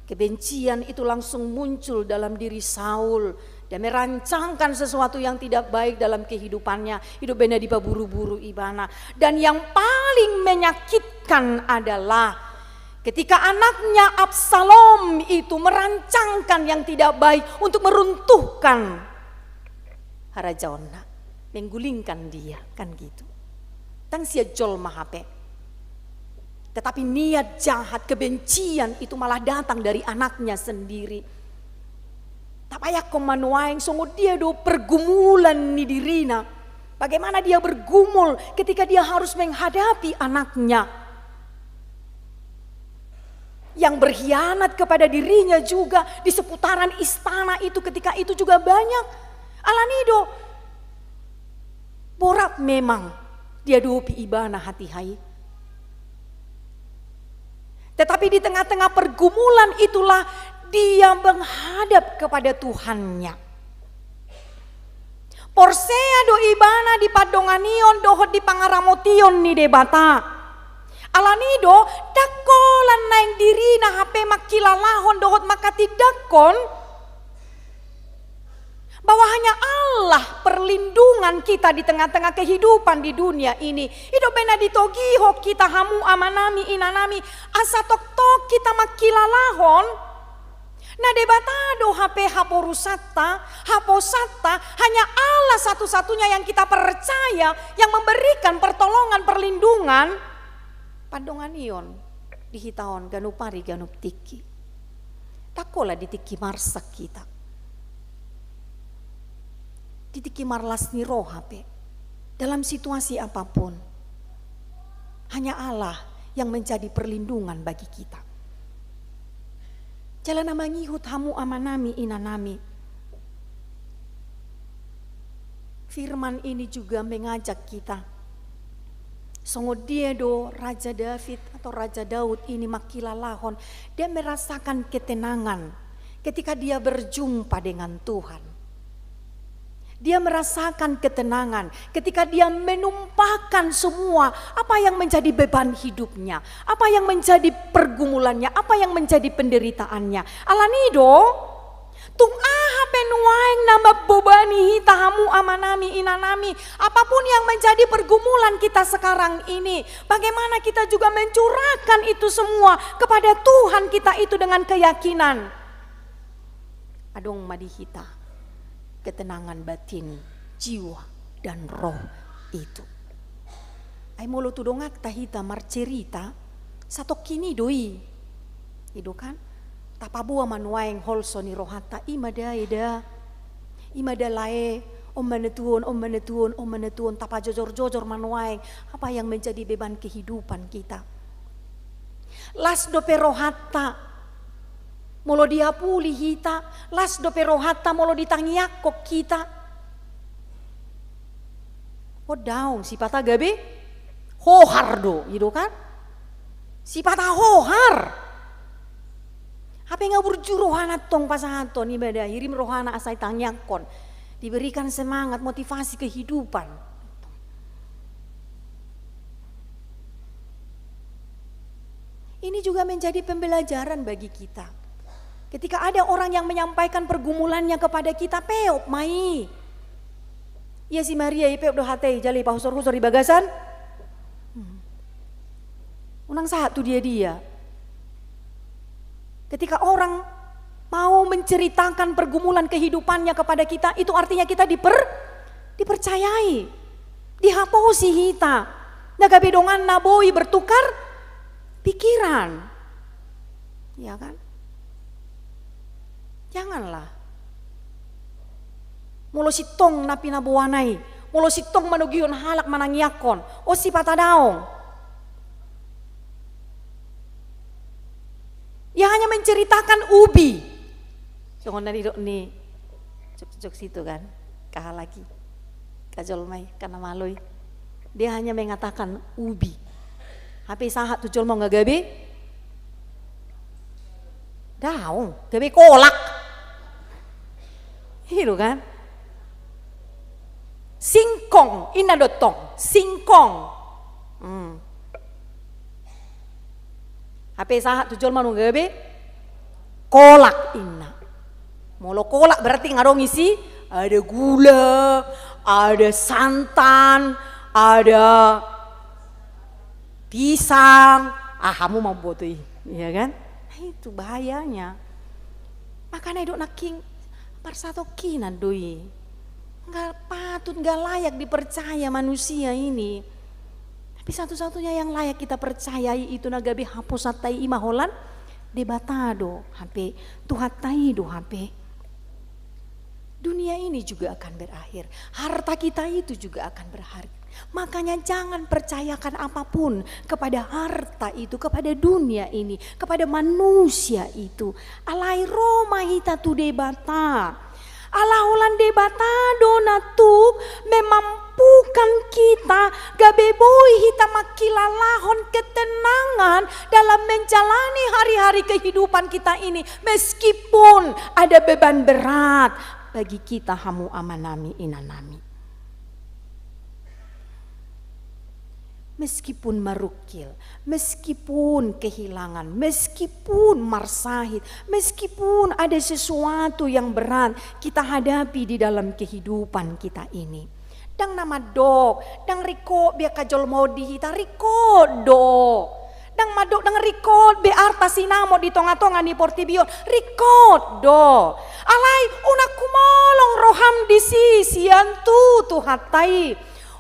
Kebencian itu langsung muncul dalam diri Saul. Dia merancangkan sesuatu yang tidak baik dalam kehidupannya. I do umbahen na dipaburu-buru ibana. Dan yang paling menyakitkan adalah Ketika anaknya Absalom itu merancangkan yang tidak baik untuk meruntuhkan harajaonna, menggulingkan dia, kan gitu. Ndang sian jolma hape. Tetapi niat jahat, kebencian itu malah datang dari anaknya sendiri. Tabayangkon ma nuaeng songon dia do pergumulan ni dirina. Bagaimana dia bergumul ketika dia harus menghadapi anaknya yang berkhianat kepada dirinya juga di seputaran istana itu ketika itu juga banyak. Alani do, borat memang diadopi ibana hatiha i. Tetapi di tengah-tengah pergumulan itulah dia menghadap kepada Tuhannya. Porsea do ibana di pandonganion dohot di pangaramotion ni Debata. Alani do, ndang holan naeng dirina hape mangkilalahon dohot mangkatindangkon bahwa hanya Allah perlindungan kita di tengah-tengah kehidupan di dunia ini. I do umbahen na ditogihon hita hamu amanami, inanami, asa tongtong hita mangkilalahon na Debata do hape haporusanta, haposanta, hanya Allah satu-satunya yang kita percaya, yang memberikan pertolongan, perlindungan. Pandonganion di hita on ganup ari ganup tingki. Ndang holan di tingki marsak hita, di tingki marlas ni roha pe, dalam situasi apapun, hanya Allah yang menjadi perlindungan bagi kita. Jala na mangihut hamu amanami, inanami, firman ini juga mengajak kita. Songon dia do Raja David atau Raja Daud ini mangkilalahon, dia merasakan ketenangan ketika dia berjumpa dengan Tuhan. Dia merasakan ketenangan ketika dia menumpahkan semua apa yang menjadi beban hidupnya, apa yang menjadi pergumulannya, apa yang menjadi penderitaannya. Alani do, tung aha pe nuaeng na mambobani hita hamu amanami, inanami, apapun yang menjadi pergumulan kita sekarang ini, bagaimana kita juga mencurahkan itu semua kepada Tuhan kita itu dengan keyakinan. Adong ma di hita ketenangan batin, jiwa, dan roh itu. Ai molo tu donganta hita marcerita, satongkin i do i. I do kan? Tapaboa ma nuaeng holso ni rohanta, i ma da, eda. I ma da lae, on ma na tuon, on ma na tuon, on ma na tuon, tapajojor-jojor ma nuaeng apa yang menjadi beban kehidupan kita. Las dope rohanta molo diapuli hita, las dope rohanta molo ditangiangkon hita. O daong, sipata gabe hohar do, i do kan? Sipata hohar. Hape nga burju rohana tong pasahathon, i ma da hirim rohana asa ditangiangkon, diberikan semangat, motivasi kehidupan. Ini juga menjadi pembelajaran bagi kita. Ketika ada orang yang menyampaikan pergumulannya kepada kita, peop ma i. Ia si Maria i peop do hata i, jala ipahusor-husor di bagasan. Hmm. Unang sahat tu dia-dia. Ketika orang mau menceritakan pergumulan kehidupannya kepada kita, itu artinya kita diper-, dipercayai, dihaposi hita. Na gabe donganna boi bertukar pikiran. Ya kan? Janganlah. Molo sintong na pinaboana i, molo sintong manogihon halak manangiangkon, on sipata daong. Ia hanya menceritakan ubi. Songon na nidok ni jok-, jok situ kan, kahalak i, ka jolma i, ka na malo i. Dia hanya mengatakan ubi. Hape sahat tu jolma nga gabe daong, gabe kolak. I do kan? Singkong, inna do tong, singkong. Hmm. Hape sahat tu jolma nunga gabe kolak, inna. Molo kolak berarti nga adong isi, ada gula, ada santan, ada pisang. Ah, hamu mamboto i. Iya kan? Nah, itu bahayanya. Makana didok nangkin, parsatongkinan do i. Nggak patut, nggak layak dipercaya manusia ini. Tapi satu-satunya yang layak kita percayai itu na gabe haposanta i, i ma holan Debata do hape, Tuhanta i do hape. Dunia ini juga akan berakhir. Harta kita itu juga akan berakhir. Makanya jangan percayakan apapun kepada harta itu, kepada dunia ini, kepada manusia itu. Alai ro ma hita tu Debata. Ala holan Debata do na tuk memampukan kita, gabe boi hita mangkilalahon ketenangan dalam menjalani hari-hari kehidupan kita ini, meskipun ada beban berat bagi kita, hamu amanami, inanami. Meskipun marungkil, meskipun kehilangan, meskipun marsahit, meskipun ada sesuatu yang berat kita hadapi di dalam kehidupan kita ini. Ndang na mandok, ndang ringkot be angka jolma on di hita, ringkot do. Ndang mandok, ndang ringkot be arta sinamot di tonga-tonga ni portibi on, ringkot do. Alai unang humolong roham disi sian tu Tuhanta i.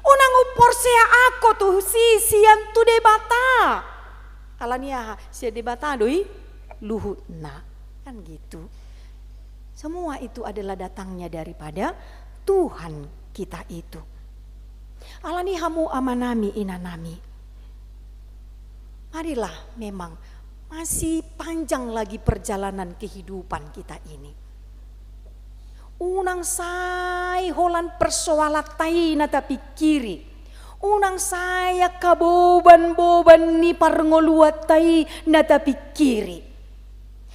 Unang umporsea ho tu si sian tu Debata. Alani aha? Sian Debata do i luhutna. Kan gitu. Semua itu adalah datangnya daripada Tuhan kita itu. Alani hamu amanami, inanami, marilah, memang masih panjang lagi perjalanan kehidupan kita ini. Unang sai holan persoalanta i na tapingkiri. Unang sai angka boban-boban ni parngoluanta i na tapingkiri.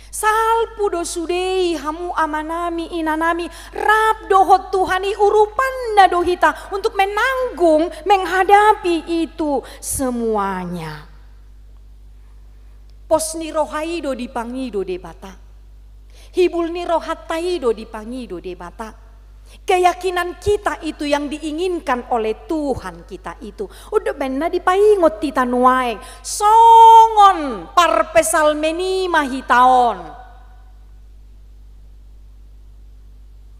Salpu do sude i, hamu amanami, inanami, rap dohot Tuhan i, urupanna do hita untuk menanggung, menghadapi itu semuanya. Pos ni roha i do dipangido Debata. Hibul ni rohanta i do dipangido Debata. Keyakinan kita itu yang diinginkan oleh Tuhan kita itu. Unang baen na dipaingot hita nuaeng, songon parpsalmen i ma hita on.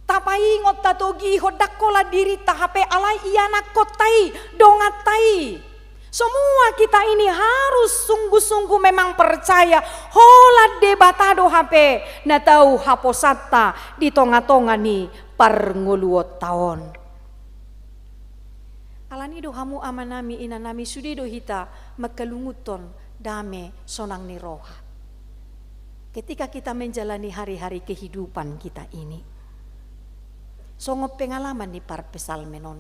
Tapaingot, tatogihon, ndang holan dirinta hape, alai ianakkonta i, donganta i. Semua kita ini harus sungguh-sungguh memang percaya, holan Debata do hape na tau haposanta di tonga-tonga ni parngoluonta on. Alani do, hamu amanami, inanami, sude do hita mangkalungunhon dame, sonang ni roha ketika kita menjalani hari-hari kehidupan kita ini. Songon pengalaman ni parpsalmen on.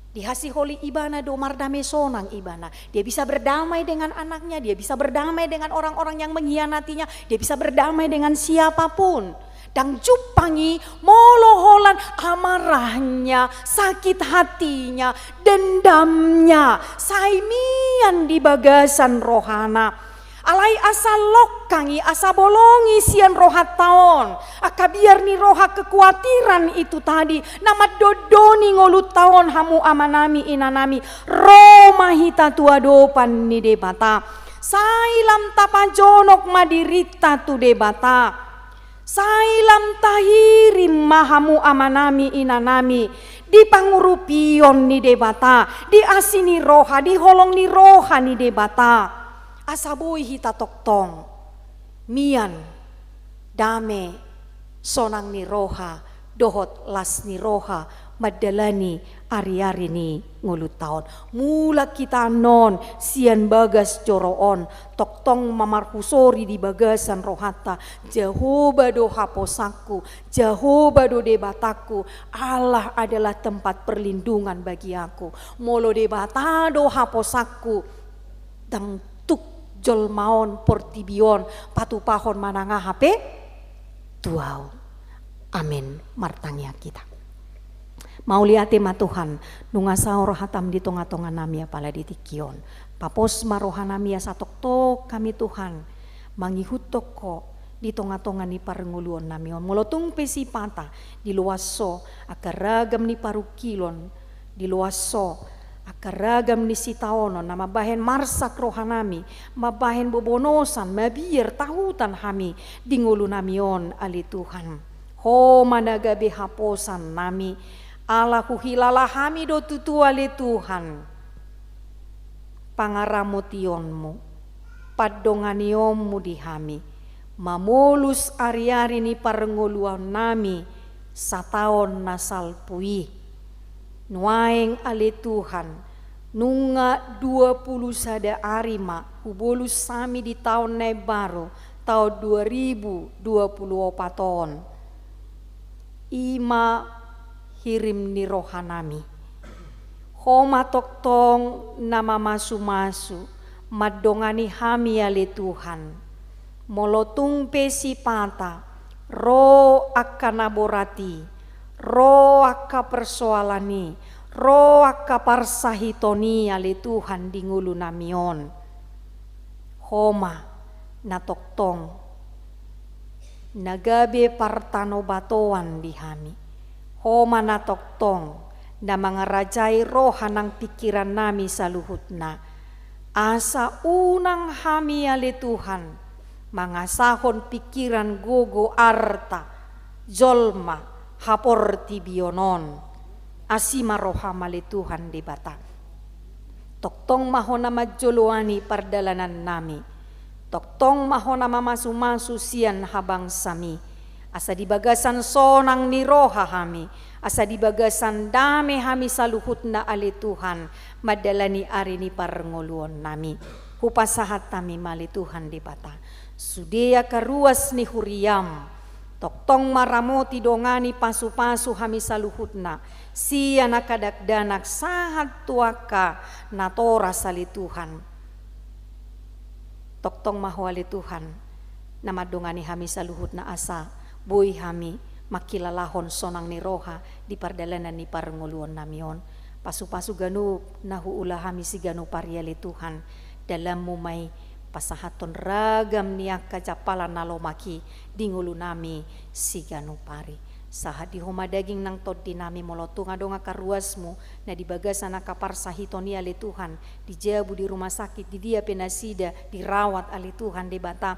Dihasiholi ibana do mardame sonang ibana. Dia bisa berdamai dengan anaknya, dia bisa berdamai dengan orang-orang yang mengkhianatinya, dia bisa berdamai dengan siapapun. Ndang jumpang i molo holan amarahnya, sakit hatinya, dendamnya sai mian di bagasan rohana. Alai asa longkang i, asa bolong i sian rohanta on angka biar ni roha, kekuatiran itu tadi na mandondoni ngolunta on, hamu amanami, inanami, ro ma hita tu adopan ni Debata. Sai lam tapajonok ma dirinta tu Debata. Sai lam tahirim ma, hamu amanami, inanami, di pangurupion ni Debata, di asi ni roha, di holong ni roha ni Debata. Asa boi hita tongtong mian dame, sonang ni roha dohot las ni roha mandalani ari-ari ni ngolunta on. Mulak hita annon sian bagas joro on, tongtong ma marhusori di bagasan rohanta: Jahowa do haposanku, Jahowa do Debatangku, Allah adalah tempat perlindungan bagi aku. Molo Debata do haposanku, ndang tuk jolma on, portibi on patupahon manang aha pe tu ahu. Amen. Martangiang hita. Mauliate ma Tuhan, nunga saor hataM di tonga-tonga nami apala di tingki on. Papos ma roha nami asa tongtong hami Tuhan mangihuthon Ho di tonga-tonga ni parngoluon nami on. Molo tung pe sipata diloas Ho angka ragam ni parungkilon, diloas Ho Angka ragam ni sitaonon na mambahen marsak rohanami, mambahen bobonosan, mabiar, tahutan hami di ngolunami on, ale Tuhan. Ho ma na gabe haposannami, ala huhilala hami do tutu, ale Tuhan, pangaramotionmu, pandonganionmu di hami, mamolus ari-ari ni parngoluonnami sataon na salpu i. Nuaeng, ale Tuhan, nunga dua pulu sada ari ma hubolus hami di taon na imbaru, taon dua ribu dua pulu opat on. I ma hirim ni rohanami. Ho ma tongtong na mamasu-masu, mandongani hami, ale Tuhan. Molo tung pe sipata ro angka na borat i, ro angka persoalan i, ro angka parsahiton i, ale Tuhan, di ngolunami on, Ho ma na tongtong na gabe partanobatoan di hami. Ho ma na tongtong na mangarajai roha nang pingkirannami saluhutna, asa unang hami, ale Tuhan, mangasahon pingkiran, gogo, arta, jolma haportibion on. Asi ma roham, ale Tuhan Debata. Tongtong ma Ho na manjoloani pardalanannami. Tongtong ma Ho na mamasu-masu sian habangsami, asa di bagasan sonang ni roha hami, asa di bagasan dame hami saluhutna, ale Tuhan, mandalani ari ni parngoluonnami. Hupasahat hami ma, ale Tuhan Debata, sude angka ruas ni huriam. Tongtong ma ramoti, dongani, pasu-pasu hami saluhutna, sian angka dakdanak sahat tu angka natoras, ale Tuhan. Tongtong ma Ho, ale Tuhan, na mandongani hami saluhutna, asa boi hami mangkilalahon sonang ni roha di pardalanan ni parngoluonnami on. Pasu-pasu ganup na huula hami siganup ari, ale Tuhan, dalanmu ma i pasahathon ragam ni angka jampalan na lomak i di ngolunami siganup ari. Sahat di Ho ma daging nang tondinami, molo tung adong angka ruasmu na di bagasan angka parsahiton i, ale Tuhan, di jabu, di rumah sakit, di dia pe nasida dirawat, ale Tuhan Debata.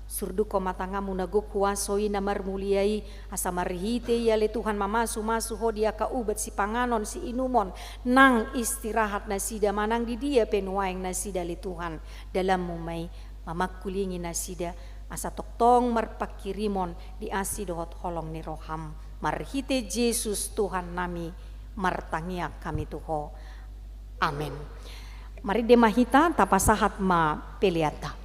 Surduk Ho ma tanganmu na gok huaso i, na marmulia i, asa marhite i, ale Tuhan, mamasu-masu Ho di angka ubat sipanganon siinumon nang istirahat nasida manang di dia pe nuaeng nasida, ale Tuhan. Dalanmu ma i mamangkulingi nasida, asa tongtong marpanghirimon di asi dohot holong ni roham. Marhite Jesus Tuhannami martangiang hami tu Ho. Amen. Marende ma hita, tapasahat ma peleanta.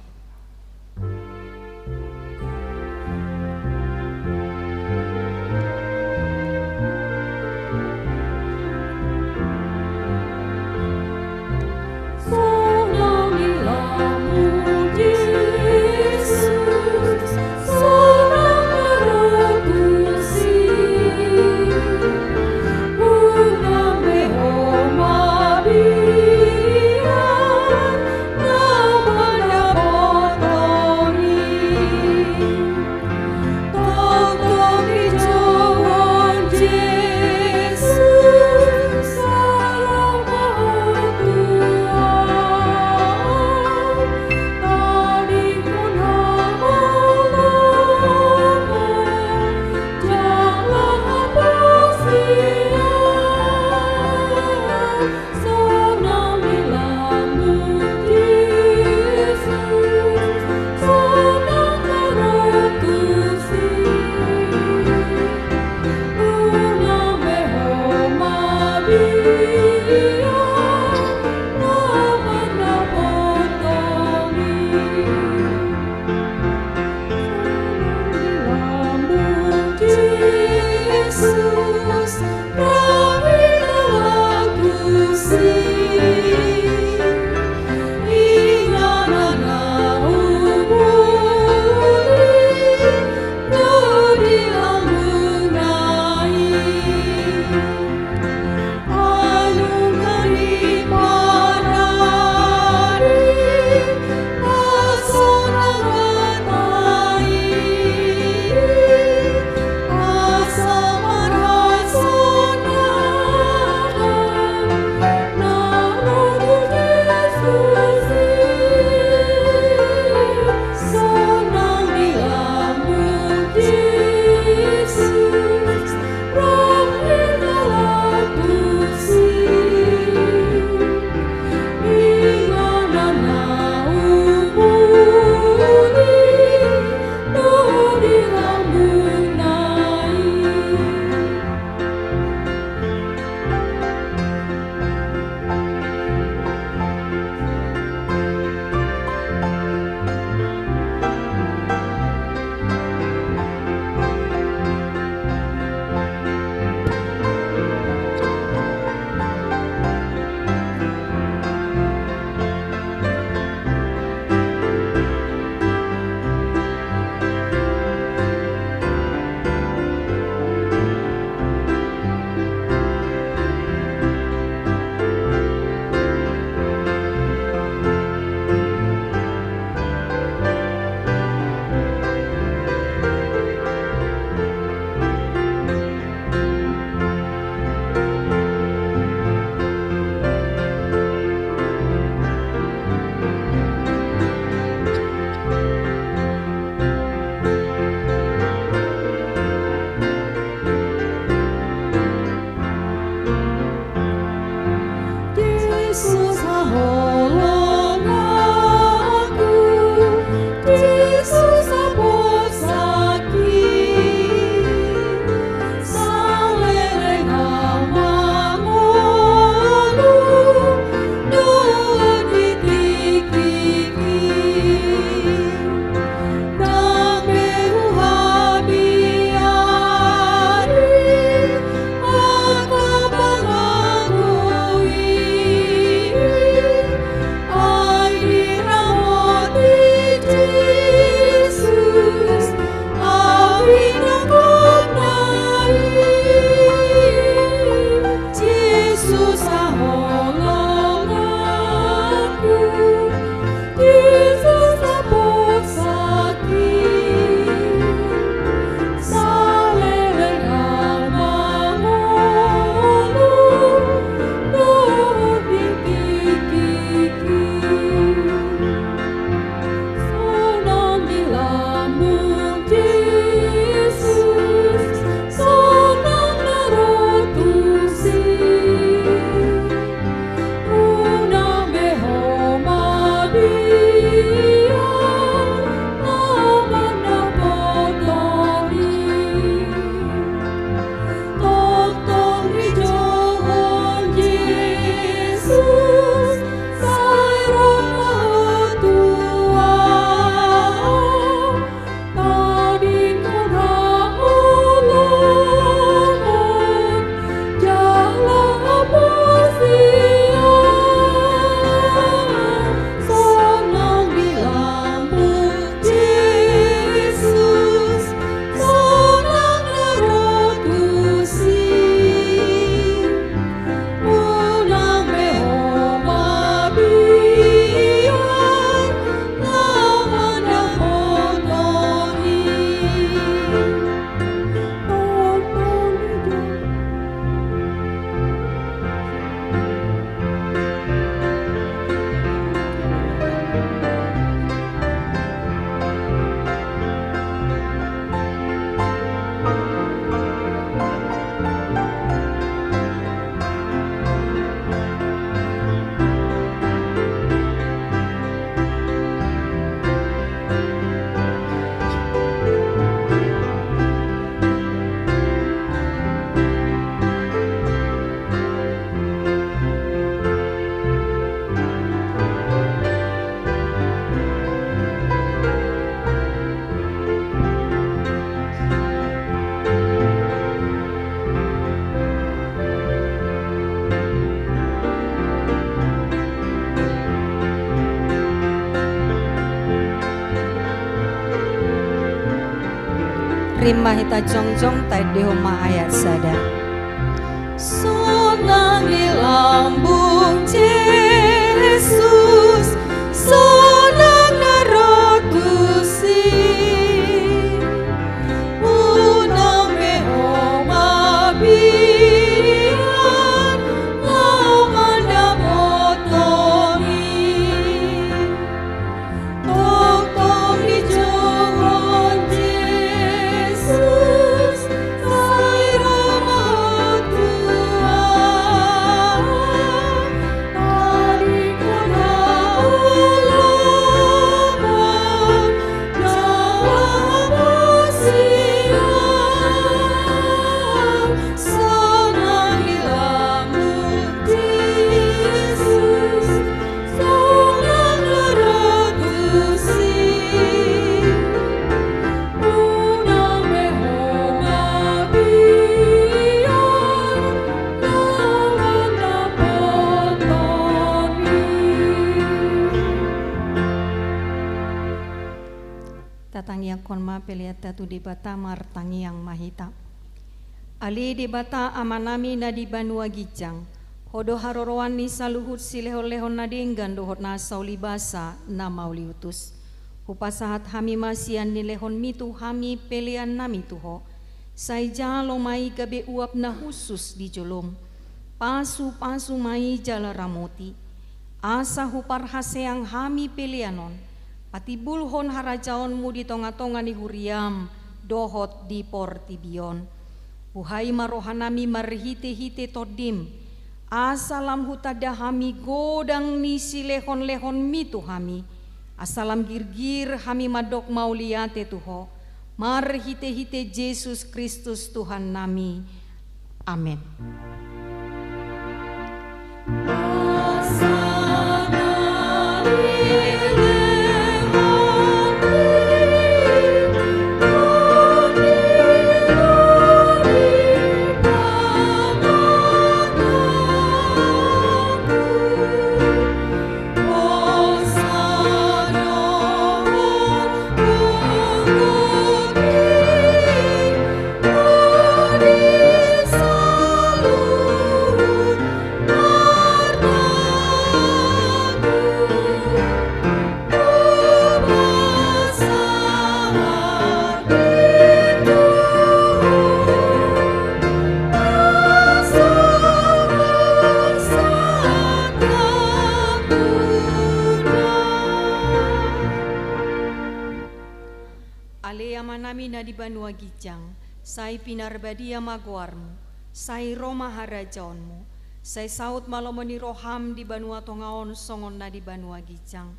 Rima hita jongjong, taendehon ma ayat sada. Sonang di lambung Jesus, sonang na ro tusi. Unang be ho mabiar, laho mandapothon i. Tongtong dijouhon Jesus, sai ro ma tu ahu. Tadingkon haholomon, jala hamusian. Sonang di lambung Jesus, sonang na ro tusi. Unang be ho mabiar, laho mandapothon i. Tatangiangkon ma peleanta tu Debata. Martangiang ma hita. Ale Debata Amanami na di banua ginjang, Ho do haroroan ni saluhut silehonlehon na denggan dohot nasa ulibasa na mauliutus. Hupasahat hami ma sian nilehonMi tu hami peleannami tu Ho. Sai jalo ma i gabe uap na hushus di joloM. Pasupasu ma i jala ramoti, asa huparhaseang hami pelean on patimbulhon harajaonMu di tongatonga ni huriaM dohot di portibi on. Buhai ma rohanami marhitehite TondiM, asa lam hutanda hami godang ni silehonlehonMi tu hami, asa lam girgir hami mandok mauliate tu Ho, marhitehite Jesus Kristus Tuhannami. Amen. Ale Amanami na di banua ginjang, sai pinarbadia ma goarMu, sai ro ma harajaonMu, sai saut ma lomo ni rohaM di banua tonga on songon na di banua ginjang.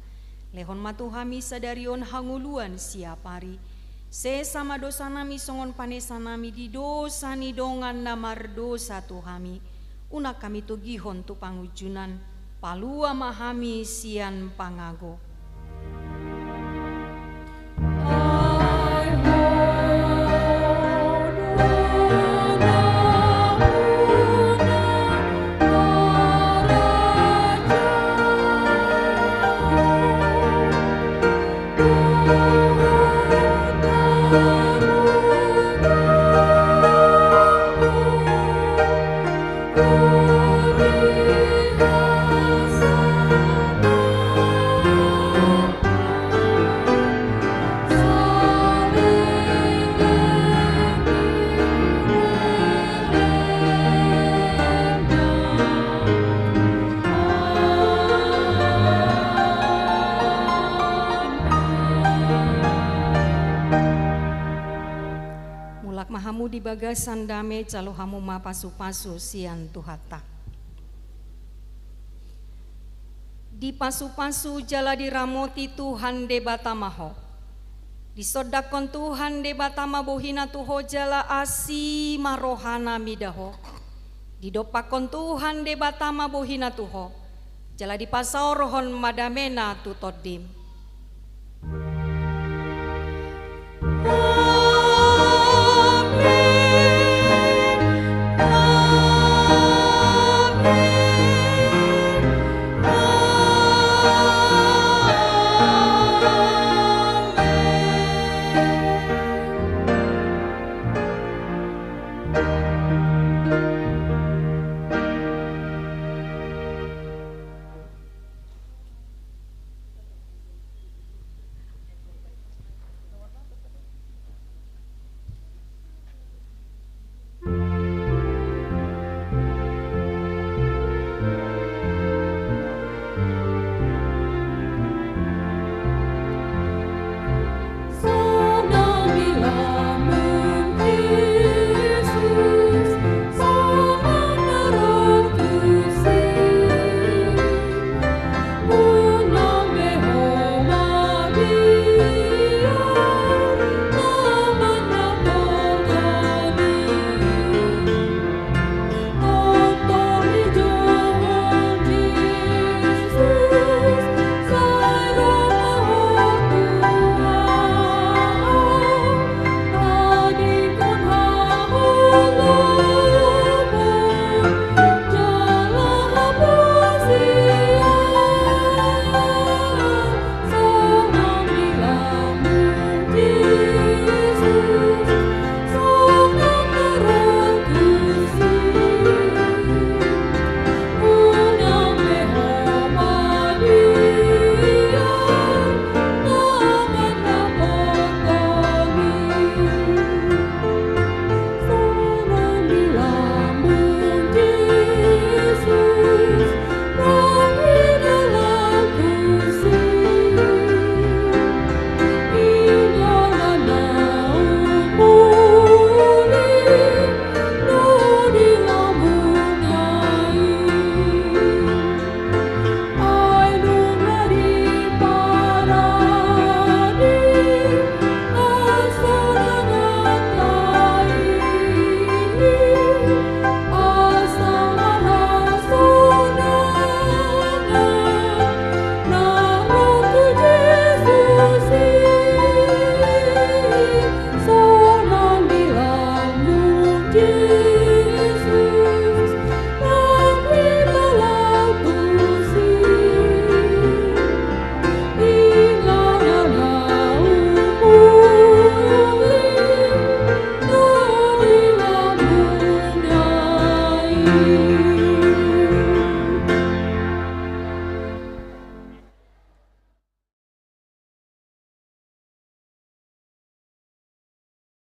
Lehon ma tu hami sadari on hangoluan siapari. Sesa ma dosanami songon panesanami di dosa ni dongan na mardosa tu hami. Unang hami togihon tu pangunjunan, palua ma hami sian pangago. Mulak ma hamu di bagasan dame, jalo hamu ma pasupasu sian Tuhanta. Dipasupasu jala diramoti Tuhan Debata ma ho. Disondangkon Tuhan Debata ma bohiNa tu ho jala asi ma rohaNa mida ho. Didompakkon Tuhan Debata ma bohiNa tu ho, jala dipasaorhon ma dameNa tu tondim.